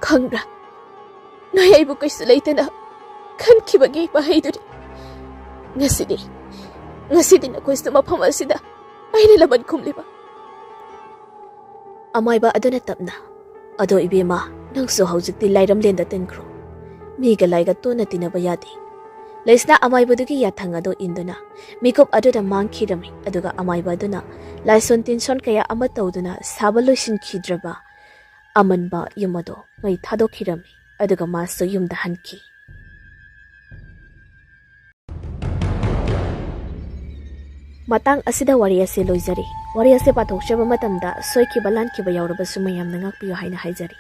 "ꯈꯪꯕ꯭ꯔꯥ, ꯅꯣꯏ ꯑꯩꯕꯨ ꯀꯩꯁꯨ ꯂꯩꯇꯅ ꯈꯟꯈꯤꯕꯒꯤ ꯃꯍꯩꯗꯨꯅꯤ꯫ ꯉꯁꯤꯗꯤ, ꯉꯁꯤꯗꯤ ꯅꯈꯣꯏꯁꯨ ꯃꯐꯝ ꯑꯁꯤꯗ ꯑꯩꯅ ꯂꯃꯟ ꯈꯨꯝꯂꯤꯕ꯫" ꯑꯃꯥꯏꯕ ꯑꯗꯨꯅ ꯇꯞꯅ, "ꯑꯗꯣ ꯏꯕꯦꯝꯃ, ꯅꯪꯁꯨ ꯍꯧꯖꯤꯛꯇꯤ ꯂꯥꯏꯔꯝꯂꯦꯟꯗ ꯇꯤꯟꯈ꯭ꯔꯣ꯫ ꯃꯤꯒ ꯂꯥꯏꯒ ꯇꯣꯟꯅ ꯇꯤꯟꯅꯕ ꯌꯥꯗꯦ꯫" ꯂꯩꯁꯅꯥ ꯑꯃꯥꯏꯕꯗꯨꯒꯤ ꯌꯥꯊꯪ ꯑꯗꯨ ꯏꯟꯗꯨꯅ ꯃꯤꯀꯨꯞ ꯑꯗꯨꯗ ꯃꯥꯡꯈꯤꯔꯝꯃꯤ꯫ ꯑꯗꯨꯒ ꯑꯃꯥꯏꯕ ꯑꯗꯨꯅ ꯂꯥꯏꯁꯣꯟ ꯇꯤꯟꯁꯣꯟ ꯀꯌꯥ ꯑꯃ ꯇꯧꯗꯨꯅ ꯁꯥꯕ ꯂꯣꯏꯁꯤꯟꯈꯤꯗ꯭ꯔꯕ ꯑꯃꯟꯕ ꯌꯨꯝ ꯑꯗꯨ ꯃꯩ ꯊꯥꯗꯣꯛꯈꯤꯔꯝꯃꯤ꯫ ꯑꯗꯨꯒ ꯃꯥꯁꯨ ꯌꯨꯝꯗ ꯍꯟꯈꯤ꯫ ꯃꯇꯥꯡ ꯑꯁꯤꯗ ꯋꯥꯔꯤ ꯑꯁꯤ ꯂꯣꯏꯖꯔꯤ꯫ ꯋꯥꯔꯤ ꯑꯁꯤ ꯄꯥꯊꯣꯛꯆꯕ ꯃꯇꯝꯗ ꯁꯣꯏꯈꯤꯕ ꯂꯥꯟꯈꯤꯕ ꯌꯥꯎꯔꯕꯁꯨ ꯃꯌꯥꯝꯅ ꯉꯥꯛꯄꯤꯌꯨ ꯍꯥꯏꯅ ꯍꯥꯏꯖꯔꯤ꯫